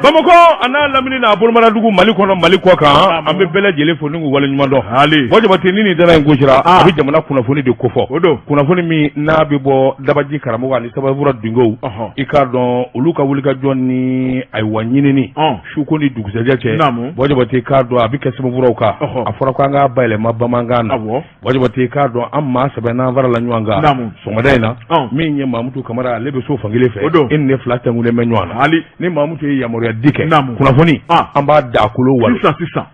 Bamakɔ a n'a lamini n'a bolomadadugu, Mali kɔnɔ, Mali kɔ kan, an bɛ bɛɛ lajɛlen fo ni k'u waleɲuman dɔn. Hali Buwa Jabate, ni nin dala in gosira, a bɛ jamana kunnafoni de kofɔ. O don. Kunnafoni min n'a bɛ bɔ dabaji karamɔgɔ ani sababura dungew, i k'a dɔn olu ka wulikajɔ ni ayiwa ɲinini suko ni dugusɛjɛ cɛ. Buwa Jabate, k'a dɔn a bɛ kɛ sɛbɛnfuraw kan. A fɔra ko an k'a bayɛlɛma bamanankan na. Buwa Jabate, k'a dɔn an maa sɛbɛn n'an farala ɲɔgɔn kan sɔgɔmada in na, min ye Mamutu Kamara, ale bɛ so fankelen fɛ. O don. E ni ne fila tɛnkunnen bɛ ɲɔgɔn na. Hali ni Mamutu ye yamaruya di kɛ, kunnafoni, an b'a da kolo walo. Sisan sisan,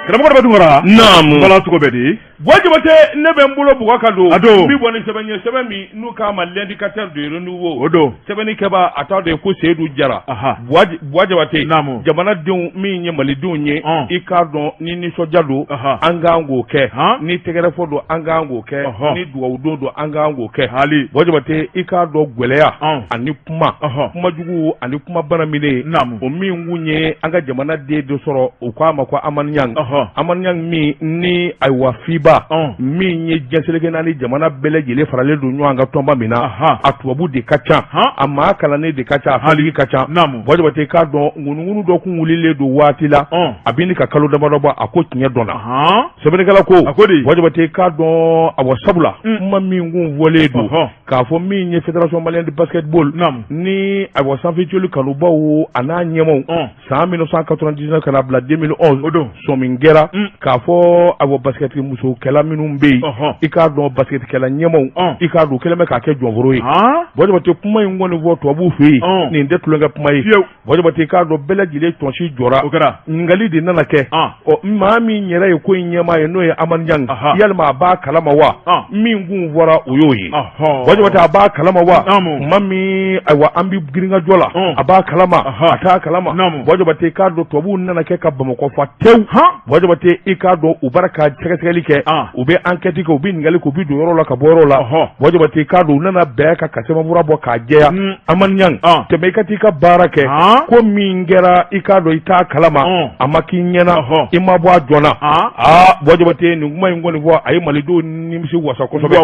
karamɔgɔ dɔ bɛ Tunkara. Naamu. Bala, cogo bɛ di? Buwa Jabate, ne bɛ n bolo bugɔ ka don. A don. N bɛ bɔ ni sɛbɛn ye, sɛbɛn min n'u k'a ma L'Indicateur du Renouveau. O don. Sɛbɛnnikɛbaa, a t'a dɔn ko Seyidu Jara. Buwa Jabate, jamanadenw, min ye malidenw ye, i k'a dɔn ni nisɔndiya don, an kan k'o kɛ, ni tɛgɛrɛfɔ don, an kan k'o kɛ, ni dugawudon don, an kan k'o kɛ. Hali Buwa Jabate, i k'a dɔn gɛlɛya ani kuma kumajugu ani kuma banaminen, o min kun ye an ka jamanaden dɔ sɔrɔ, u k'a ma ko Amani Ɲang. Amani Ɲang min ni ayiwa FIBA, min ye diɲɛ seleke naani jamana bɛɛ lajɛlen faralen don ɲɔgɔn kan tɔnba min na, a tubabu de ka ca, a maa kalannen de ka ca, a fɛntigi ka ca. Buwa Jabate, i k'a dɔn ŋunuŋunu dɔ kun wulilen don waati la, a bɛ ni ka kalo damadɔ bɔ, a ko tiɲɛ dɔnna. Sɛbɛnnikɛla ko, A ko di? Buwa Jabate, i k'a dɔn awa sabula kuma min kun fɔlen don k'a fɔ min ye Fédération malienne de basketball ni ayiwa sanfɛcoli kanubaw a n'a ɲɛmaw, san 1999 ka na bila 2011, O don. Sɔmi kɛra k'a fɔ ayiwa basket musokɛla minnu bɛ yen, i k'a dɔn basketkɛla ɲɛmaw, i k'a dɔn u kɛlen bɛ k'a kɛ jɔnforo ye. Buwa Jabate, kuma in kɔni fɔ tubabuw fɛ yen, nin tɛ tulonkɛ kuma ye. Buwa Jabate, i k'a dɔn bɛɛ lajɛlen tɔnsi jɔra. O kɛra. Ɲininkali de nana kɛ. Ɔ, maa min yɛrɛ ye ko in ɲɛmaa ye, n'o ye Amani Ɲang, yalima a b'a kalama wa? Min kun fɔra, o y'o ye. Buwa Jabate, a b'a kalama wa? Kuma min ayiwa an bɛ girinkajɔ la, a b'a kalama, a t'a kalama? Buwa Jabate, i k'a dɔn tubabuw nana kɛ ka Bamakɔ fa tewu. Buwa Jabate, i k'a dɔn u bara ka sɛgɛsɛgɛli kɛ, u bɛ enquête kɛ, u bɛ ɲininkali kɛ, u bɛ don yɔrɔ la ka bɔ yɔrɔ la. Buwa Jabate, i k'a dɔn u nana bɛn kan ka sɛbɛnfura bɔ k'a jɛya. Amani Ɲang, tɛmɛ i ka t'i ka baara kɛ. Ko min kɛra, i k'a dɔn i t'a kalama, a ma k'i ɲɛna, i ma bɔ a jɔna. Aa, Buwa Jabate, nin kuma in kɔni fɔ, a ye malidenw nimisi wasa kosɛbɛ,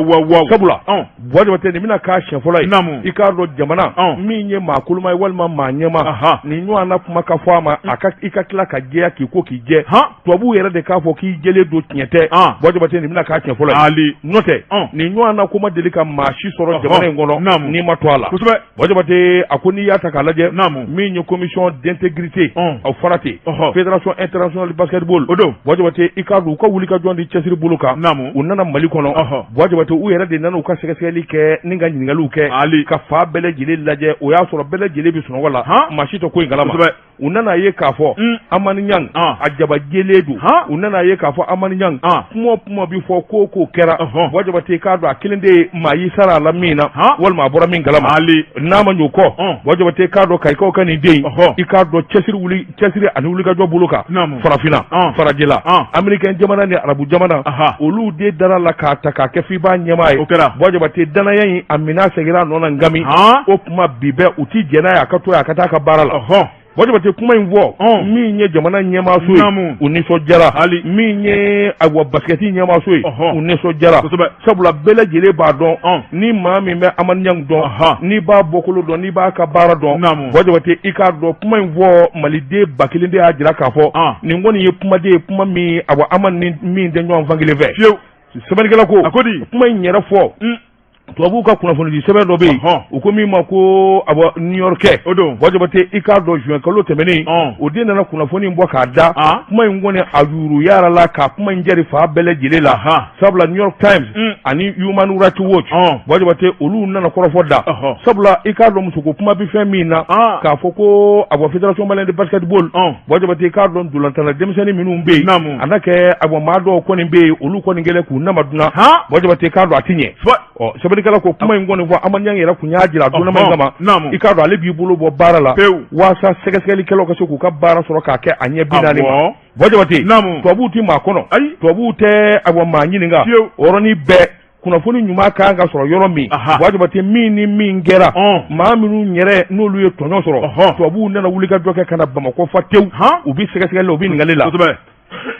sabula Buwa Jabate, nin bɛna k'a siɲɛ fɔlɔ ye, i k'a dɔn jamana min ye maa koloma ye walima maa ɲɛma, nin ɲɔgɔnna kuma ka fɔ a ma, a ka i ka tila ka jɛya k'i ko k'i jɛ, tubabuw yɛrɛ de k'a fɔ k'i jɛlen don, tiɲɛ tɛ. Buwa Jabate, nin bɛna k'a siɲɛ fɔlɔ ye, n'o tɛ nin ɲɔgɔnna ko ma deli ka maa si sɔrɔ jamana in kɔnɔ n'i ma to a la. Buwa Jabate, a ko n'i y'a ta k'a lajɛ, min ye commission d'intégrité, aw fɔra ten, Fédération internationale de basketball, O don. Buwa Jabate, i k'a dɔn u ka wulikajɔ ni cɛsiri bolo kan, u nana Mali kɔnɔ. Buwa Jabate, u yɛrɛ de nana u ka sɛgɛsɛgɛli kɛ ni ka ɲininkaliw kɛ, ka fa bɛɛ lajɛlen lajɛ. O y'a sɔrɔ bɛɛ lajɛlen bɛ sunɔgɔ la, maa si tɛ ko in kalama. U nana ye k'a fɔ Amani Ɲang, a jaba jɛlen don. U nana ye k'a fɔ Amani Ɲang, kuma o kuma bɛ fɔ, ko ko kɛra, Buwa Jabate, k'a dɔn a kelen de ye maa y'i sara a la min na, walima a bɔra min kalama. N'a ma ɲ'o kɔ, Buwa Jabate, k'a dɔn kayikaw ka nin den in, i k'a dɔn cɛsiri wuli cɛsiri ani wulikajɔ bolo kan, farafinna, farajɛla, américain jamana ni arabu jamana, olu de dara la k'a ta k'a kɛ FIBA ɲɛmaa ye. O kɛra. Buwa Jabate, danaya in a minɛ seginna a nɔ na ngami. O kuma bi bɛɛ u ti jɛn n'a ye a ka to yen, a ka taa a ka baara la. Buwa Jabate, kuma in fɔ, min ye jamana ɲɛmaaso ye, u nisɔndiyara. Min ye ayiwa basikɛti ɲɛmaaso ye, u nisɔndiyara, sabula bɛɛ lajɛlen b'a dɔn, ni maa min bɛ Amani Ɲang dɔn, n'i b'a bɔkolo dɔn, n'i b'a ka baara dɔn. Buwa Jabate, i k'a dɔn kuma in fɔ, maliden 1000 de y'a jira k'a fɔ nin kɔni ye kumaden ye, kuma min awa Amani ni min tɛ ɲɔgɔn fankelen fɛ. Sɛbɛnnikɛla ko, A ko di? Kuma in yɛrɛ fɔ, tubabuw ka kunnafonidi sɛbɛn dɔ bɛ yen, u ko min ma ko awa New Yorker. O don. Buwa Jabate, i k'a dɔn juin kalo tɛmɛnen, o den nana kunnafoni bɔ k'a da. Kuma in kɔni a yuruyara la ka kuma in jɛri fan bɛɛ lajɛlen la, sabula New York Times ani Human Rights Watch, Buwa Jabate, olu nana kɔrɔfɔ da, sabula i k'a dɔn musoko kuma bɛ fɛn min na, k'a fɔ ko awa Fédération malienne de basketball, Buwa Jabate, i k'a dɔn ntolantana denmisɛnnin minnu bɛ yen, a n'a kɛ awa maa dɔw kɔni bɛ yen, olu kɔni kɛlen k'u namaduna. Buwa Jabate, i k'a dɔn a ti ɲɛ. Ɔ, sɛbɛnnikɛla ko kuma in kɔni fɔ, Amani Ɲang yɛrɛ kun y'a jira a donnama in kama, i k'a dɔn ale b'i bolo bɔ baara la waasa sɛgɛsɛgɛlikɛlaw ka se k'u ka baara sɔrɔ k'a kɛ a ɲɛ 40 ma. Buwa Jabate, tubabuw tɛ maa kɔnɔ, tubabuw tɛ awa maa ɲininka. O yɔrɔnin bɛɛ, kunnafoni ɲuman kan ka sɔrɔ yɔrɔ min, Buwa Jabate, min ni min kɛra, maa minnu yɛrɛ n'olu ye tɔɲɔ sɔrɔ, tubabuw nana wulikajɔ kɛ ka na Bamakɔ fa tewu. U bɛ sɛgɛsɛgɛli la, u bɛ ɲininkali la.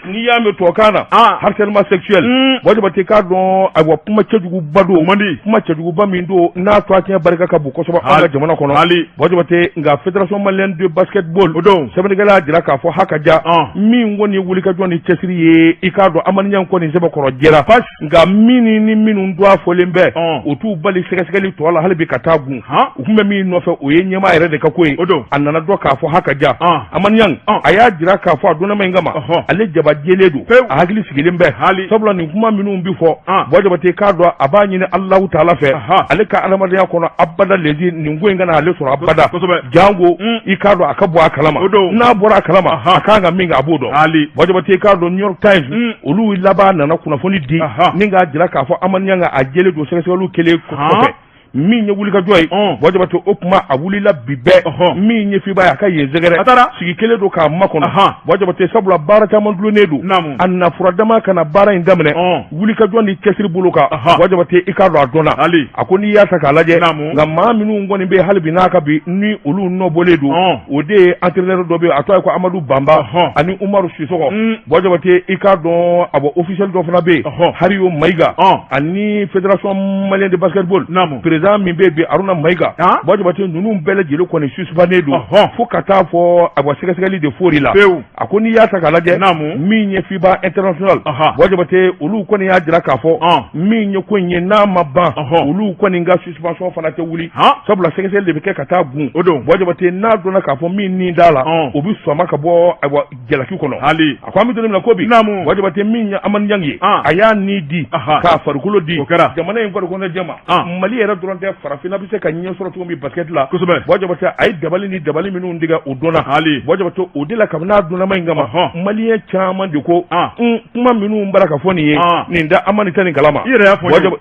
N'i y'a mɛn tubabukan na harcèlement sexuel, Buwa Jabate, k'a dɔn, ayiwa, kuma cɛjuguba don. Man di. Kuma cɛjuguba min don, n'a to a tiɲɛ barika ka bon kosɛbɛ an ka jamana kɔnɔ. Hali. Buwa Jabate, nka Fédération malienne de basketball O don. sɛbɛnnikɛla y'a jira k'a fɔ ha ka ja, min kɔni ye wulikajɔ ni cɛsiri ye, i k'a dɔn Hamani Niang kɔni sɛbɛkɔrɔ jɛra, nka min ni minnu don a fɔlen bɛ, o t'u bali sɛgɛsɛgɛli tɔ la hali bi ka taa gun. U tun bɛ min nɔfɛ, o ye ɲɛmaa yɛrɛ de ka ko ye. O don. A nana dɔn k'a fɔ ha ka ja, Hamani Niang a y'a jira k'a fɔ a donnama in kama, ale jaba jɛlen don, a hakili sigilen bɛ, sabula nin kuma minnu bi fɔ, Buwa Jabate, k'a dɔn a b'a ɲini Alahu taala fɛ, ale ka adamadenya kɔnɔ abada lezi nin ko in kana ale sɔrɔ abada, jango i k'a dɔn a ka bɔ a kalama. N'a bɔra a kalama, a kan ka min kɛ, a b'o dɔn. Buwa Jabate, k'a dɔn New York Times, olu laban nana kunnafoni di ni k'a jira k'a fɔ Hamani Niang a jɛlen don sɛgɛsɛgɛliw kɛlen kɔfɛ. Min ye wulikajɔ ye, Buwa Jabate, o tuma a wulila bi bɛɛ min ye FIBA ye, a ka yen sɛgɛrɛ, A taara. sigi kelen don k'a makɔnɔ, Buwa Jabate, sabula baara caman dulonnen don. A na furadama ka na baara in daminɛ, wulikajɔ ni cɛsiri bolo kan, Buwa Jabate, i k'a dɔn a dɔnna. A ko n'i y'a ta k'a lajɛ, nka maa minnu kɔni bɛ hali bi n'a ka bi ni olu nɔ bɔlen don, o de ye entraîneur dɔ bɛ yen, a tɔgɔ ye ko Amadu Banba, ani Umaru Sisɔgɔ. Buwa Jabate, i k'a dɔn a bɔ officiel dɔ fana bɛ yen, Hariyo Mayiga, ani Fédération malienne de basketball président min bɛ yen bi, Aruna Mayiga. Buwa Jabate, ninnu bɛɛ lajɛlen kɔni suspendé don fo ka taa fɔ a bɔ sɛgɛsɛgɛli de fori la. A ko n'i y'a ta k'a lajɛ, min ye FIBA international, Buwa Jabate, olu kɔni y'a jira k'a fɔ min ye ko in ye, n'a ma ban, olu kɔni ka suspension fana tɛ wuli, sabula sɛgɛsɛgɛli de bɛ kɛ ka taa gun. O don. Buwa Jabate, n'a dɔnna k'a fɔ min ni d'a la, o bɛ sɔma ka bɔ, ayiwa, jalaki kɔnɔ. A ko an bɛ don min na ko bi, Buwa Jabate, min ye Hamani Niang ye, a y'a ni di k'a farikolo di O kɛra. jamana in farikolo ma. Mali yɛrɛ dɔrɔn tɛ, farafinna bɛ se ka ɲɛ sɔrɔ cogo min basket la, Buwa Jabate, a ye dabali ni dabali minnu tigɛ, o dɔnna. Buwa Jabate, o de la kabini a donnama in kama, maliyɛn caman de ko kuma minnu bara ka fɔ nin ye, nin da Hamani tɛ nin kalama. I yɛrɛ y'a fɔ. Buwa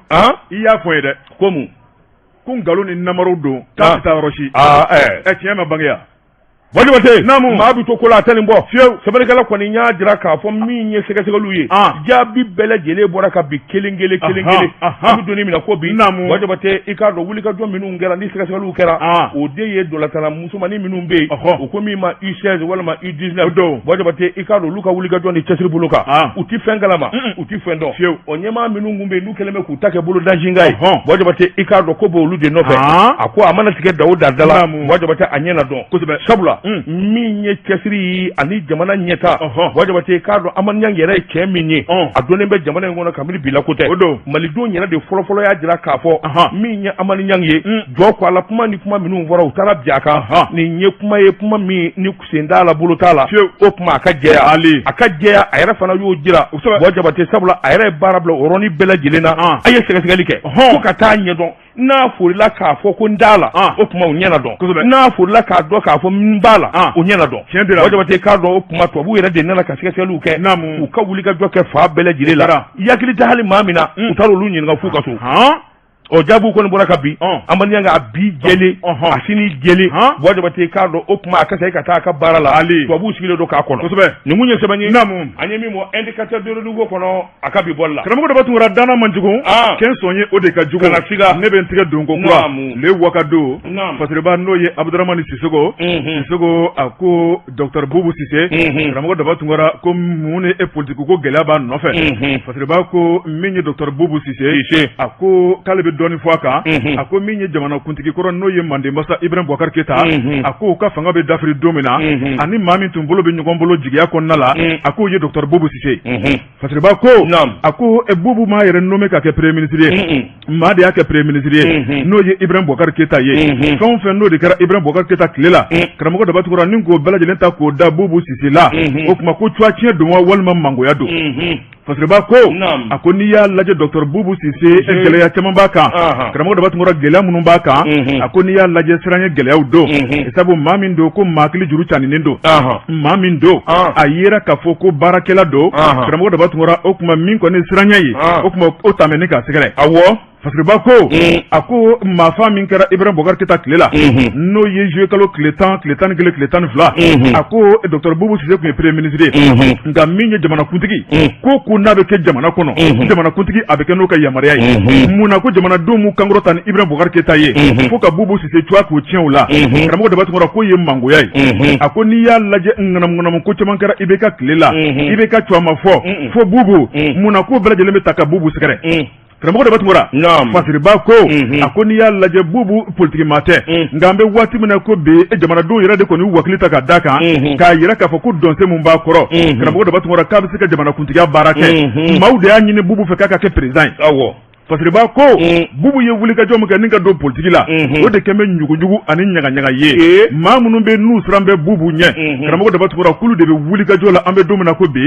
I y'a fɔ ye dɛ. Ko mun? Ko nkalon ni namaraw don, k'a tɛ taa yɔrɔ si. Aa, ɛ, tiɲɛ ma bange yan. Buwa Jabate, maa bɛ to ko la, a tɛ nin bɔ fiyewu. Sɛbɛnnikɛla kɔni y'a jira k'a fɔ min ye sɛgɛsɛgɛliw ye, jaabi bɛɛ lajɛlen bɔra ka bi kelen kelen kelen kelen. An bɛ don min na ko bi, Buwa Jabate, i k'a dɔn wulikajɔ minnu kɛra ni sɛgɛsɛgɛliw kɛra, o de ye dolatana musomannin minnu bɛ yen, u ko min ma U16 walima U19 don. Buwa Jabate, i k'a dɔn olu ka wulikajɔ ni cɛsiri bolo kan, u tɛ fɛn kalama, u tɛ fɛn dɔn fiyewu. O ɲɛmaa minnu tun bɛ yen, n'u kɛlen bɛ k'u ta kɛ bolodazinka ye, Buwa Jabate, i k'a dɔn ko b'olu de nɔfɛ. A ko a mana tigɛ da o da da la, Buwa Jabate, a ɲɛ na dɔn, sabula min ye cɛsiri ye ani jamana ɲɛta, Buwa Jabate, k'a dɔn Hamani Niang yɛrɛ ye cɛ min ye, a dɔnnen bɛ jamana in kɔnɔ kabini bi la ko tɛ. Malidenw yɛrɛ de fɔlɔfɔlɔ y'a jira k'a fɔ min ye Hamani Niang ye, jɔ ko a la, kuma ni kuma minnu fɔra, u taara bin a kan. Nin ye kuma ye, kuma min ni sen t'a la, bolo t'a la. O tuma a ka jɛya, a ka jɛya, a yɛrɛ fana y'o jira, Buwa Jabate, sabula a yɛrɛ ye baara bila o yɔrɔnin bɛɛ lajɛlen na. A ye sɛgɛsɛgɛli kɛ fo ka taa ɲɛdɔn. N'a forila k'a fɔ ko n t'a la, o tuma o ɲɛ na dɔn. N'a forila k'a dɔn k'a fɔ n b'a la, o ɲɛ na dɔn. Buwa Jabate, k'a dɔn o tuma tubabuw yɛrɛ de nana ka sɛgɛsɛgɛliw kɛ, u ka wulikajɔ kɛ fan bɛɛ lajɛlen la. Yakili tɛ hali maa min na, u taara olu ɲininka f'u ka so. Ɔ, jaabiw kɔni bɔra ka bin. Hamani Niang a bi jɛlen, a sini jɛlen. Buwa Jabate, k'a dɔn o tuma a ka se ka taa a ka baara la. Tubabuw sigilen don k'a kɔnɔ. Nin kun ye sɛbɛn ye an ye min bɔ Indicateur de renouveau kɔnɔ a ka bi bɔli la. Karamɔgɔ Daba Tunkara, danna man jugu, kɛn sɔn ye, o de ka jugu. Kana siga. Ne bɛ n tigɛ don ko kura le wakado fasiriba, n'o ye Abudaramani Sisoko. Sisoko a ko docteur Bubu Sise, karamɔgɔ Daba Tunkara, ko mun ni e politiki ko gɛlɛya b'a nɔfɛ. Fasiriba ko min ye docteur Bubu Sise, a ko k'ale bɛ dɔɔnin fɔ a kan. A ko min ye jamanakuntigi kɔrɔ, n'o ye Manden masa Ibrahim Boubacar Keita, a ko ka fanga bɛ dafiri don min na, ani maa min tun bolo bɛ ɲɔgɔn bolo jigiya kɔnɔna la, a k'o ye docteur Bubu Sise. Fasiriba ko a ko Bubu m'a yɛrɛ nommé ka kɛ premier ministre ye, maa de y'a kɛ premier ministre ye, n'o ye Ibrahim Boubacar Keita ye. Fɛn o fɛn n'o de kɛra Ibrahim Boubacar Keita tile la, karamɔgɔ Daba Tunkara, ni k'o bɛɛ lajɛlen ta k'o da Bubu Sise la, o tuma ko cuwa tiɲɛ don wa walima mangoya don? Fasiriba ko a ko n'i y'a lajɛ, docteur Bubu Sise, gɛlɛya caman b'a kan. Karamɔgɔ Daba Tunkara, gɛlɛya minnu b'a kan, a ko n'i y'a lajɛ, siran ye gɛlɛyaw don, sabu maa min don ko maa hakili juru caninen don, maa min don a yera k'a fɔ ko baarakɛla don. Karamɔgɔ Daba Tunkara, o tuma min kɔni siranya ye, o tuma o taamen k'a sɛgɛrɛ. Awɔ. Fasiriba ko a ko maafa min kɛra Ibrahim Boubacar Keita tile la n'o ye juillet kalo tile 10 tile 11 tile 12 a ko docteur Boubou Cissé tun ye premier ministre ye nka min ye jamanakuntigi ko n'a bɛ kɛ jamana kɔnɔ jamanakuntigi a bɛ kɛ n'o ka yamaruya ye mun na ko jamanadenw m'u kankɔrɔta ni Ibrahim Boubacar Keita ye fo ka Boubou Cissé cuwa k'o tiɲɛ u la karamɔgɔ Daba Tunkara k'o ye mangoya ye a ko n'i y'a lajɛ ŋanamuŋanamu ko caman kɛra IBK tile la IBK cuwa ma fɔ fo Boubou mun na ko bɛɛ lajɛlen bɛ ta ka Boubou sɛgɛrɛ karamɔgɔ Daba Tunkara Fasiriba ko a ko n'i y'a lajɛ Bubu politikimaa tɛ nka an bɛ waati min na ko bi jamanadenw yɛrɛ de kɔni y'u wakili ta ka d'a kan k'a yira k'a fɔ ko dɔnsen min b'a kɔrɔ karamɔgɔ Daba Tunkara k'a bɛ se ka jamanakuntigiya baara kɛ maaw de y'a ɲini Bubu fɛ k'a ka kɛ président ye Fasiriba ko Bubu ye wulikajɔ min kɛ ni ka don politiki la o de kɛlen bɛ ɲugujugu ani ɲagaɲaga ye maa minnu bɛ n'u siran bɛ Bubu ɲɛ karamɔgɔ Daba Tunkara k'olu de bɛ wulikajɔ la an bɛ don min na ko bi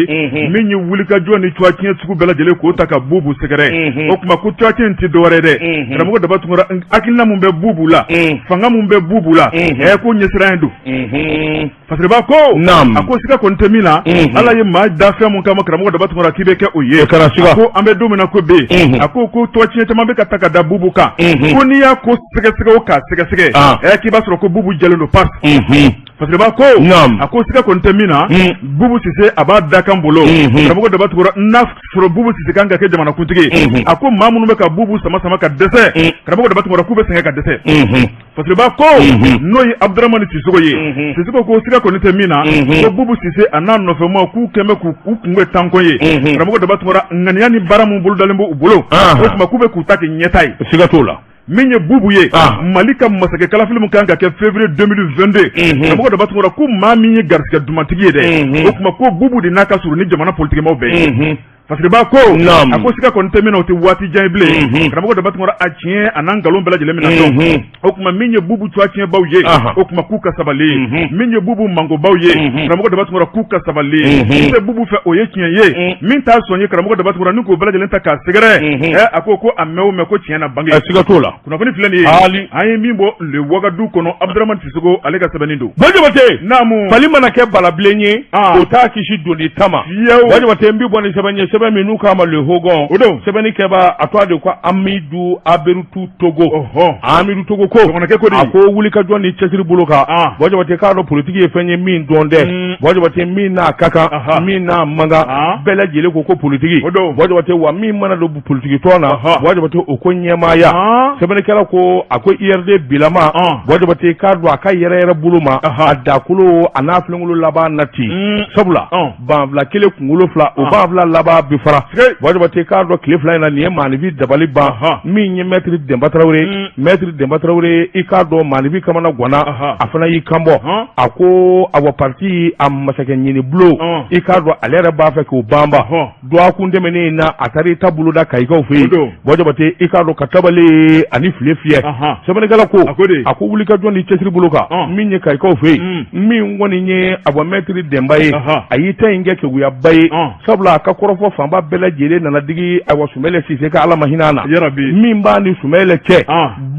min ye wulikajɔ ni cuwa tiɲɛ sugu bɛɛ lajɛlen k'o ta ka Bubu sɛgɛrɛ o tuma ko cuwa tiɲɛ tɛ dɔwɛrɛ dɛ karamɔgɔ Daba Tunkara hakilina min bɛ Bubu la fanga min bɛ Bubu la ko ɲɛsiran don Fasiriba ko a ko siga kɔni tɛ min na Ala ye maa da fɛn min kama karamɔgɔ Daba Tunkara k'i bɛ kɛ o ye ko an bɛ don min na ko bi a ko ko tɔgɔ tiɲɛ caman bɛ ka ta ka da Bubu kan ko n'i y'a ko sɛgɛsɛgɛ o k'a sɛgɛsɛgɛ k'i b'a sɔrɔ ko Bubu jɛlen don pasi Fasiriba ko a ko siga kɔni tɛ min na Bubu Sise a b'a dakan bolo karamɔgɔ Daba Tunkara n'a sɔrɔ Bubu Sise kan ka kɛ jamanakuntigi ye a ko maa minnu bɛ ka Bubu sama sama ka dɛsɛ karamɔgɔ Daba Tunkara k'u bɛ sɛgɛn ka dɛsɛ Fasiriba ko n'o ye Abudramani Sisoko ye Sisoko ko siga kɔni tɛ min na ko Bubu Sise a n'a nɔfɛmaaw k'u kɛn bɛ k'u kun kɛ tankon ye karamɔgɔ Daba Tunkara ŋaniya ni baara min bolodalen b'u bolo o tuma k'u bɛ k'u ta kɛ ɲɛtaa ye siga t'o la min ye Bubu ye Mali ka masakɛ kalafili min kan ka kɛ février 2022 karamɔgɔ Daba Tunkara ko maa min ye garisɛgɛ dumantigi ye dɛ o tuma ko Bubu de n'a ka surun ni jamana politikimaaw bɛɛ ye Fasiriba ko a ko siga kɔni tɛ min na o tɛ waati jan ye bilen karamɔgɔ Daba Tunkara a tiɲɛ a n'a nkalon bɛɛ lajɛlen bɛna dɔn o tuma min ye Bubu cuwa tiɲɛbaw ye o tuma k'u ka sabali min ye Bubu mangobaw ye karamɔgɔ Daba Tunkara k'u ka sabali min bɛ Bubu fɛ o ye tiɲɛ ye min t'a sɔn ye karamɔgɔ Daba Tunkara ni k'o bɛɛ lajɛlen ta k'a sɛgɛrɛ a ko ko a mɛn o mɛn ko tiɲɛ na bange siga t'o la kunnafoni filɛ nin ye haali an ye min bɔ le Wagadu kɔnɔ Abudramani Sisoko ale ka sɛbɛnni don Bajabate naamu fali mana kɛ balabilen ye o t'a kisi doni ta ma Bajabate n bɛ bɔ ni sɛbɛn ye sɛbɛn min n'u k'a ma le Hogon o don sɛbɛnni kɛba a tɔgɔ de ko Amidu Aberutu Togo Amidu Togo ko ko a ko wulikajɔ ni cɛsiri bolo kan Bajabate k'a dɔn politiki ye fɛn ye min dɔn dɛ Bajabate min n'a ka kan min n'a man kan bɛɛ lajɛlen ko ko politiki Bajabate wa min mana don politiki tɔn na Bajabate o ko ɲɛmaaya sɛbɛnnikɛla ko a ko URD bilama Bajabate k'a dɔn a ka yɛrɛ yɛrɛ bolo ma a dakolo a n'a filenkolo laban na ten sabula banfula kelen kunkolo fila o banfula laban bi fara Bajabate k'a dɔn tile fila in na nin ye maaninfin dabali ban min ye mɛtiri Denba Tarawele mɛtiri Denba Tarawele i k'a dɔn maaninfin kamana ganna a fana y'i kanbɔ a ko awa parti a masakɛ ɲini bulon i k'a dɔn ale yɛrɛ b'a fɛ k'o banba dɔgɔkun tɛmɛnen in na a taara i ta boloda kayikaw fɛ yen Bajabate i k'a dɔn ka tabale ani file fiyɛ sɛbɛnnikɛla ko a ko wulikajɔ ni cɛsiri bolo kan min ye kayikaw fɛ yen min kɔni ye awa mɛtiri Denba ye a y'i ta in kɛ keguyaba ye sabula a ka kɔrɔfɔ fanba bɛɛ lajɛlen nana digi awa Sumɛlɛ Sise ka Ala ma hinɛ a na min b'a ni Sumɛlɛ cɛ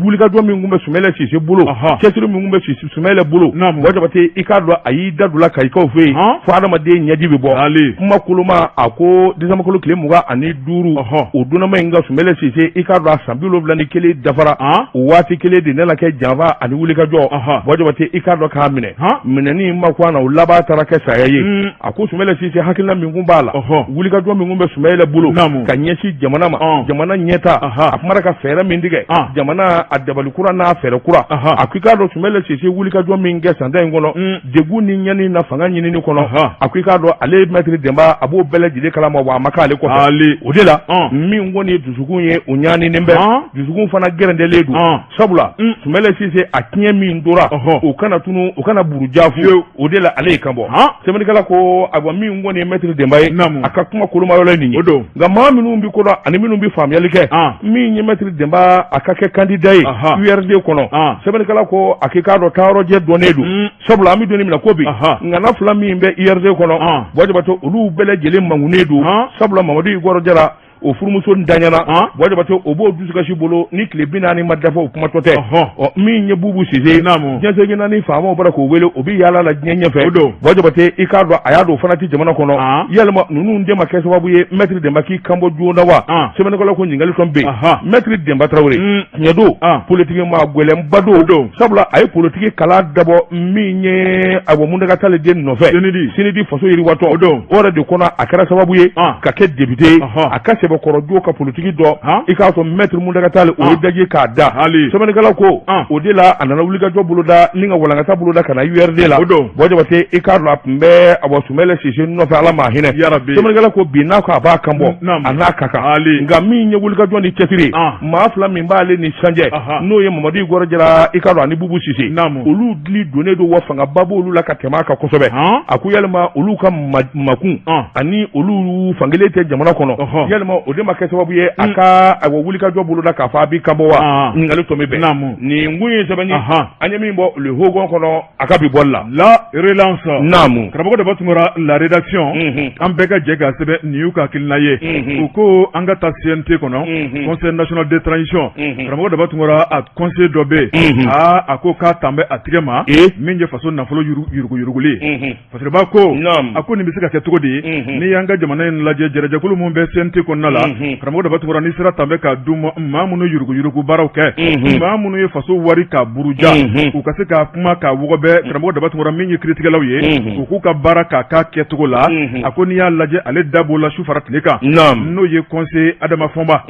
wulikajɔ min tun bɛ Sumɛlɛ Sise bolo cɛsiri min tun bɛ Sumɛlɛ bolo Bajabate i k'a dɔn a y'i da don kayikaw fɛ yen fo adamaden ɲɛji bɛ bɔ kuma koloma a ko décembre kalo tile 25 o donnama in ka Sumɛlɛ Sise i k'a dɔn a san 71 dafara o waati kelen de nana kɛ janfa ani wulikajɔ Bajabate i k'a dɔn k'a minɛ minɛni ma kun a na o laban taara kɛ saya ye a ko Sumɛlɛ Sise hakilina min kun b'a la wulikajɔ min kun bɛ Sumɛlɛ bolo ka ɲɛsin jamana ma jamana ɲɛtaa a kumara ka fɛɛrɛ min tigɛ jamana a dabali kura n'a fɛɛrɛ kura a ko i k'a dɔn Sumɛlɛ Sise wulikajɔ min kɛ san tan in kɔnɔ degun ni ɲani na fanga ɲinini kɔnɔ a ko i k'a dɔn ale mɛtiri Denba a b'o bɛɛ lajɛlen kalama wa a ma k'ale kɔfɛ o de la min kɔni ye dusukun ye o ɲaninen bɛ dusukun fana gɛrɛntɛlen don sabula Sumɛlɛ Sise a tiɲɛ min tora o kana tunu o kana buruja fu o de la ale y'i kan bɔ sɛbɛnnikɛla ko ayiwa min kɔni ye mɛtiri Denba ye a ka kuma koloma yɔrɔ ye nin ye nka maa minnu bɛ ko dɔn ani minnu bɛ faamuyali kɛ min ye mɛtiri Denba a ka kɛ kandida ye URD kɔnɔ sɛbɛnnikɛla ko a k'i k'a dɔn taayɔrɔjɛ dɔnnen don sabula an bɛ don min na ko bi ŋana fila min bɛ URD kɔnɔ Buwa Jabatɛ olu bɛɛ lajɛlen mankunnen don sabula Mamadu Igɔrɔ Jara O furumuso ntanyana, Buwa Jabate, o b'o dusukasi bolo ni tile 40 ma dafa, o kumatɔ tɛ. Ɔ, min ye Bubu Sise, diɲɛ seleke naani faamaw bɔra k'o wele, o bɛ yaala la diɲɛ ɲɛfɛ. Buwa Jabate, i k'a dɔn a y'a don o fana tɛ jamana kɔnɔ. Yalima ninnu de ma kɛ sababu ye Mɛtiri Denba k'i kanbɔ joona wa? Sɛbɛnnikɛla ko ɲininkali tɔn bɛ yen. Mɛtiri Denba Tarawele, tiɲɛ don, politiki maa gɛlɛnba don, sabula a ye politiki kalan dabɔ min ye, ayiwa, Muntaka Tali de nɔfɛ, CNID faso yiriwatɔ, o don, o yɛrɛ de kɔnɔ a kɛra sababu ye ka kɛ député ye. A ka sɛbɛkɔrɔ jo ka politiki dɔn. I k'a sɔrɔ Mɛtiri Muntaka Tali, o ye daji k'a da. Sɛbɛnnikɛla ko o de la a nana wulikajɔ boloda ni ka walankata boloda ka na URD la. Buwa Jabate, i k'a dɔn a tun bɛ, awa, Sumɛlɛ Sise nɔfɛ, Ala m'a hinɛ. Sɛbɛnnikɛla ko bi n'a ko a b'a kan bɔ, a n'a ka kan. Nka min ye wulikajɔ ni cɛsiri, maa fila min b'ale ni sanjɛ, n'o ye Mamadu Igɔrɔ Jara, i k'a dɔn, ani Bubu Sise, olu dili donnen don wa fangaba b'olu la ka tɛmɛ a kan kosɛbɛ. A ko yalima olu ka makun ani olu fankelen tɛ jamana kɔnɔ, yalima o de ma kɛ sababu ye a ka, ayiwa, wulikajɔ boloda k'a fɔ a b'i kan bɔ wa? Ɲininkali tɔ min bɛn nin kun ye sɛbɛn ye, an ye min bɔ Le Hogon kɔnɔ a ka bi bɔli la. La Relance. Karamɔgɔ Daba Tunkara, la rédaction, an bɛɛ ka jɛ k'a sɛbɛn. Nin y'u ka hakilina ye. U ko an ka taa CNT kɔnɔ, Conseil national de transition. Karamɔgɔ Daba Tunkara, a conseiller dɔ bɛ yen, aa, a ko k'a tan bɛ a tigɛ ma min ye faso nafolo yuruguyuruguli ye. Fasiriba ko a ko nin bɛ se ka kɛ cogo di? N'i y'an ka jamana in lajɛ, jɛrɛjɛkulu min bɛ CNT kɔnɔna la, karamɔgɔ Daba Tunkara, ni sira tan bɛ k'a d'u ma, maa minnu yuruguyurugu baaraw kɛ, maa minnu ye faso wari ka buruja, u ka se ka kuma k'a wɔgɔbɛ. Karamɔgɔ Daba Tunkara, min ye kiritigɛlaw ye, u k'u ka baara k'a k'a kɛcogo la. A ko n'i y'a lajɛ, ale da b'o la su fara tile kan, n'o ye conseiller Adama Fɔnba.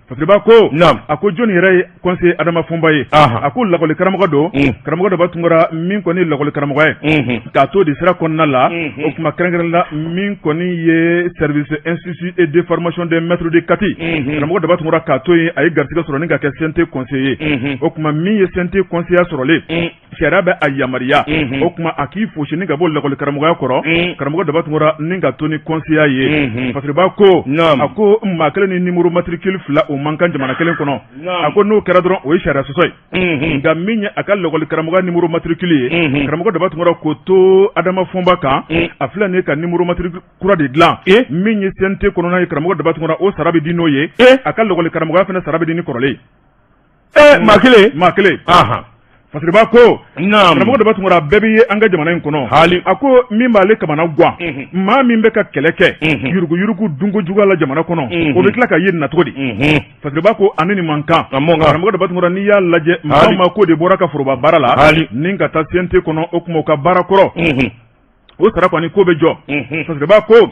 Fasiriba ko a ko jɔnni yɛrɛ ye conseiller Adama Fɔnba ye? A ko lakɔli karamɔgɔ don. Karamɔgɔ Daba Tunkara, min kɔni ye lakɔli karamɔgɔ ye, k'a to de sira kɔnɔna la, o tuma kɛrɛnkɛrɛn la, min kɔni ye service institut et de formation des maîtres de Kati. Karamɔgɔ Daba Tunkara, k'a to yen, a ye garisɛgɛ sɔrɔ ni ka kɛ CNT conseiller ye. O tuma min ye CNT conseiller sɔrɔlen, sariya bɛ a yamaruya, o tuma a k'i fosi ni ka bɔ lakɔli karamɔgɔya kɔrɔ, karamɔgɔ Daba Tunkara, ni ka to ni conseiller ye. Fasiriba ko a ko maa kelen ni numéro matricule fila, o man kan jamana kelen kɔnɔ. A ko n'o kɛra dɔrɔn, o ye sariya sɔsɔ ye. Nka min ye a ka lakɔli karamɔgɔya numéro matricule ye, karamɔgɔ Daba Tunkara, k'o to Adama Fɔnba kan, a filɛ nin ye ka numéro matricule kura de dilan. Min ye CNT kɔnɔna ye, karamɔgɔ Daba Tunkara, o sara bɛ di n'o ye. A ka lakɔli karamɔgɔya fana sara bɛ di ni kɔrɔlen. Maa kelen. Maa kelen. Fasiriba ko, karamɔgɔ Daba Tunkara, bɛɛ bɛ ye an ka jamana in kɔnɔ. Hali a ko min b'ale kamana gan, maa min bɛ ka kɛlɛ kɛ yuruguyurugu dunko juguya la jamana kɔnɔ, o bɛ tila ka ye nin na cogo di? Fasiriba ko ani nin man kan. Karamɔgɔ Daba Tunkara, n'i y'a lajɛ, maa maa ko de bɔra ka foroba baara la ni ka taa CNT kɔnɔ, o tuma u ka baara kɔrɔ, o sara kɔni ko bɛ jɔ. Fasiriba ko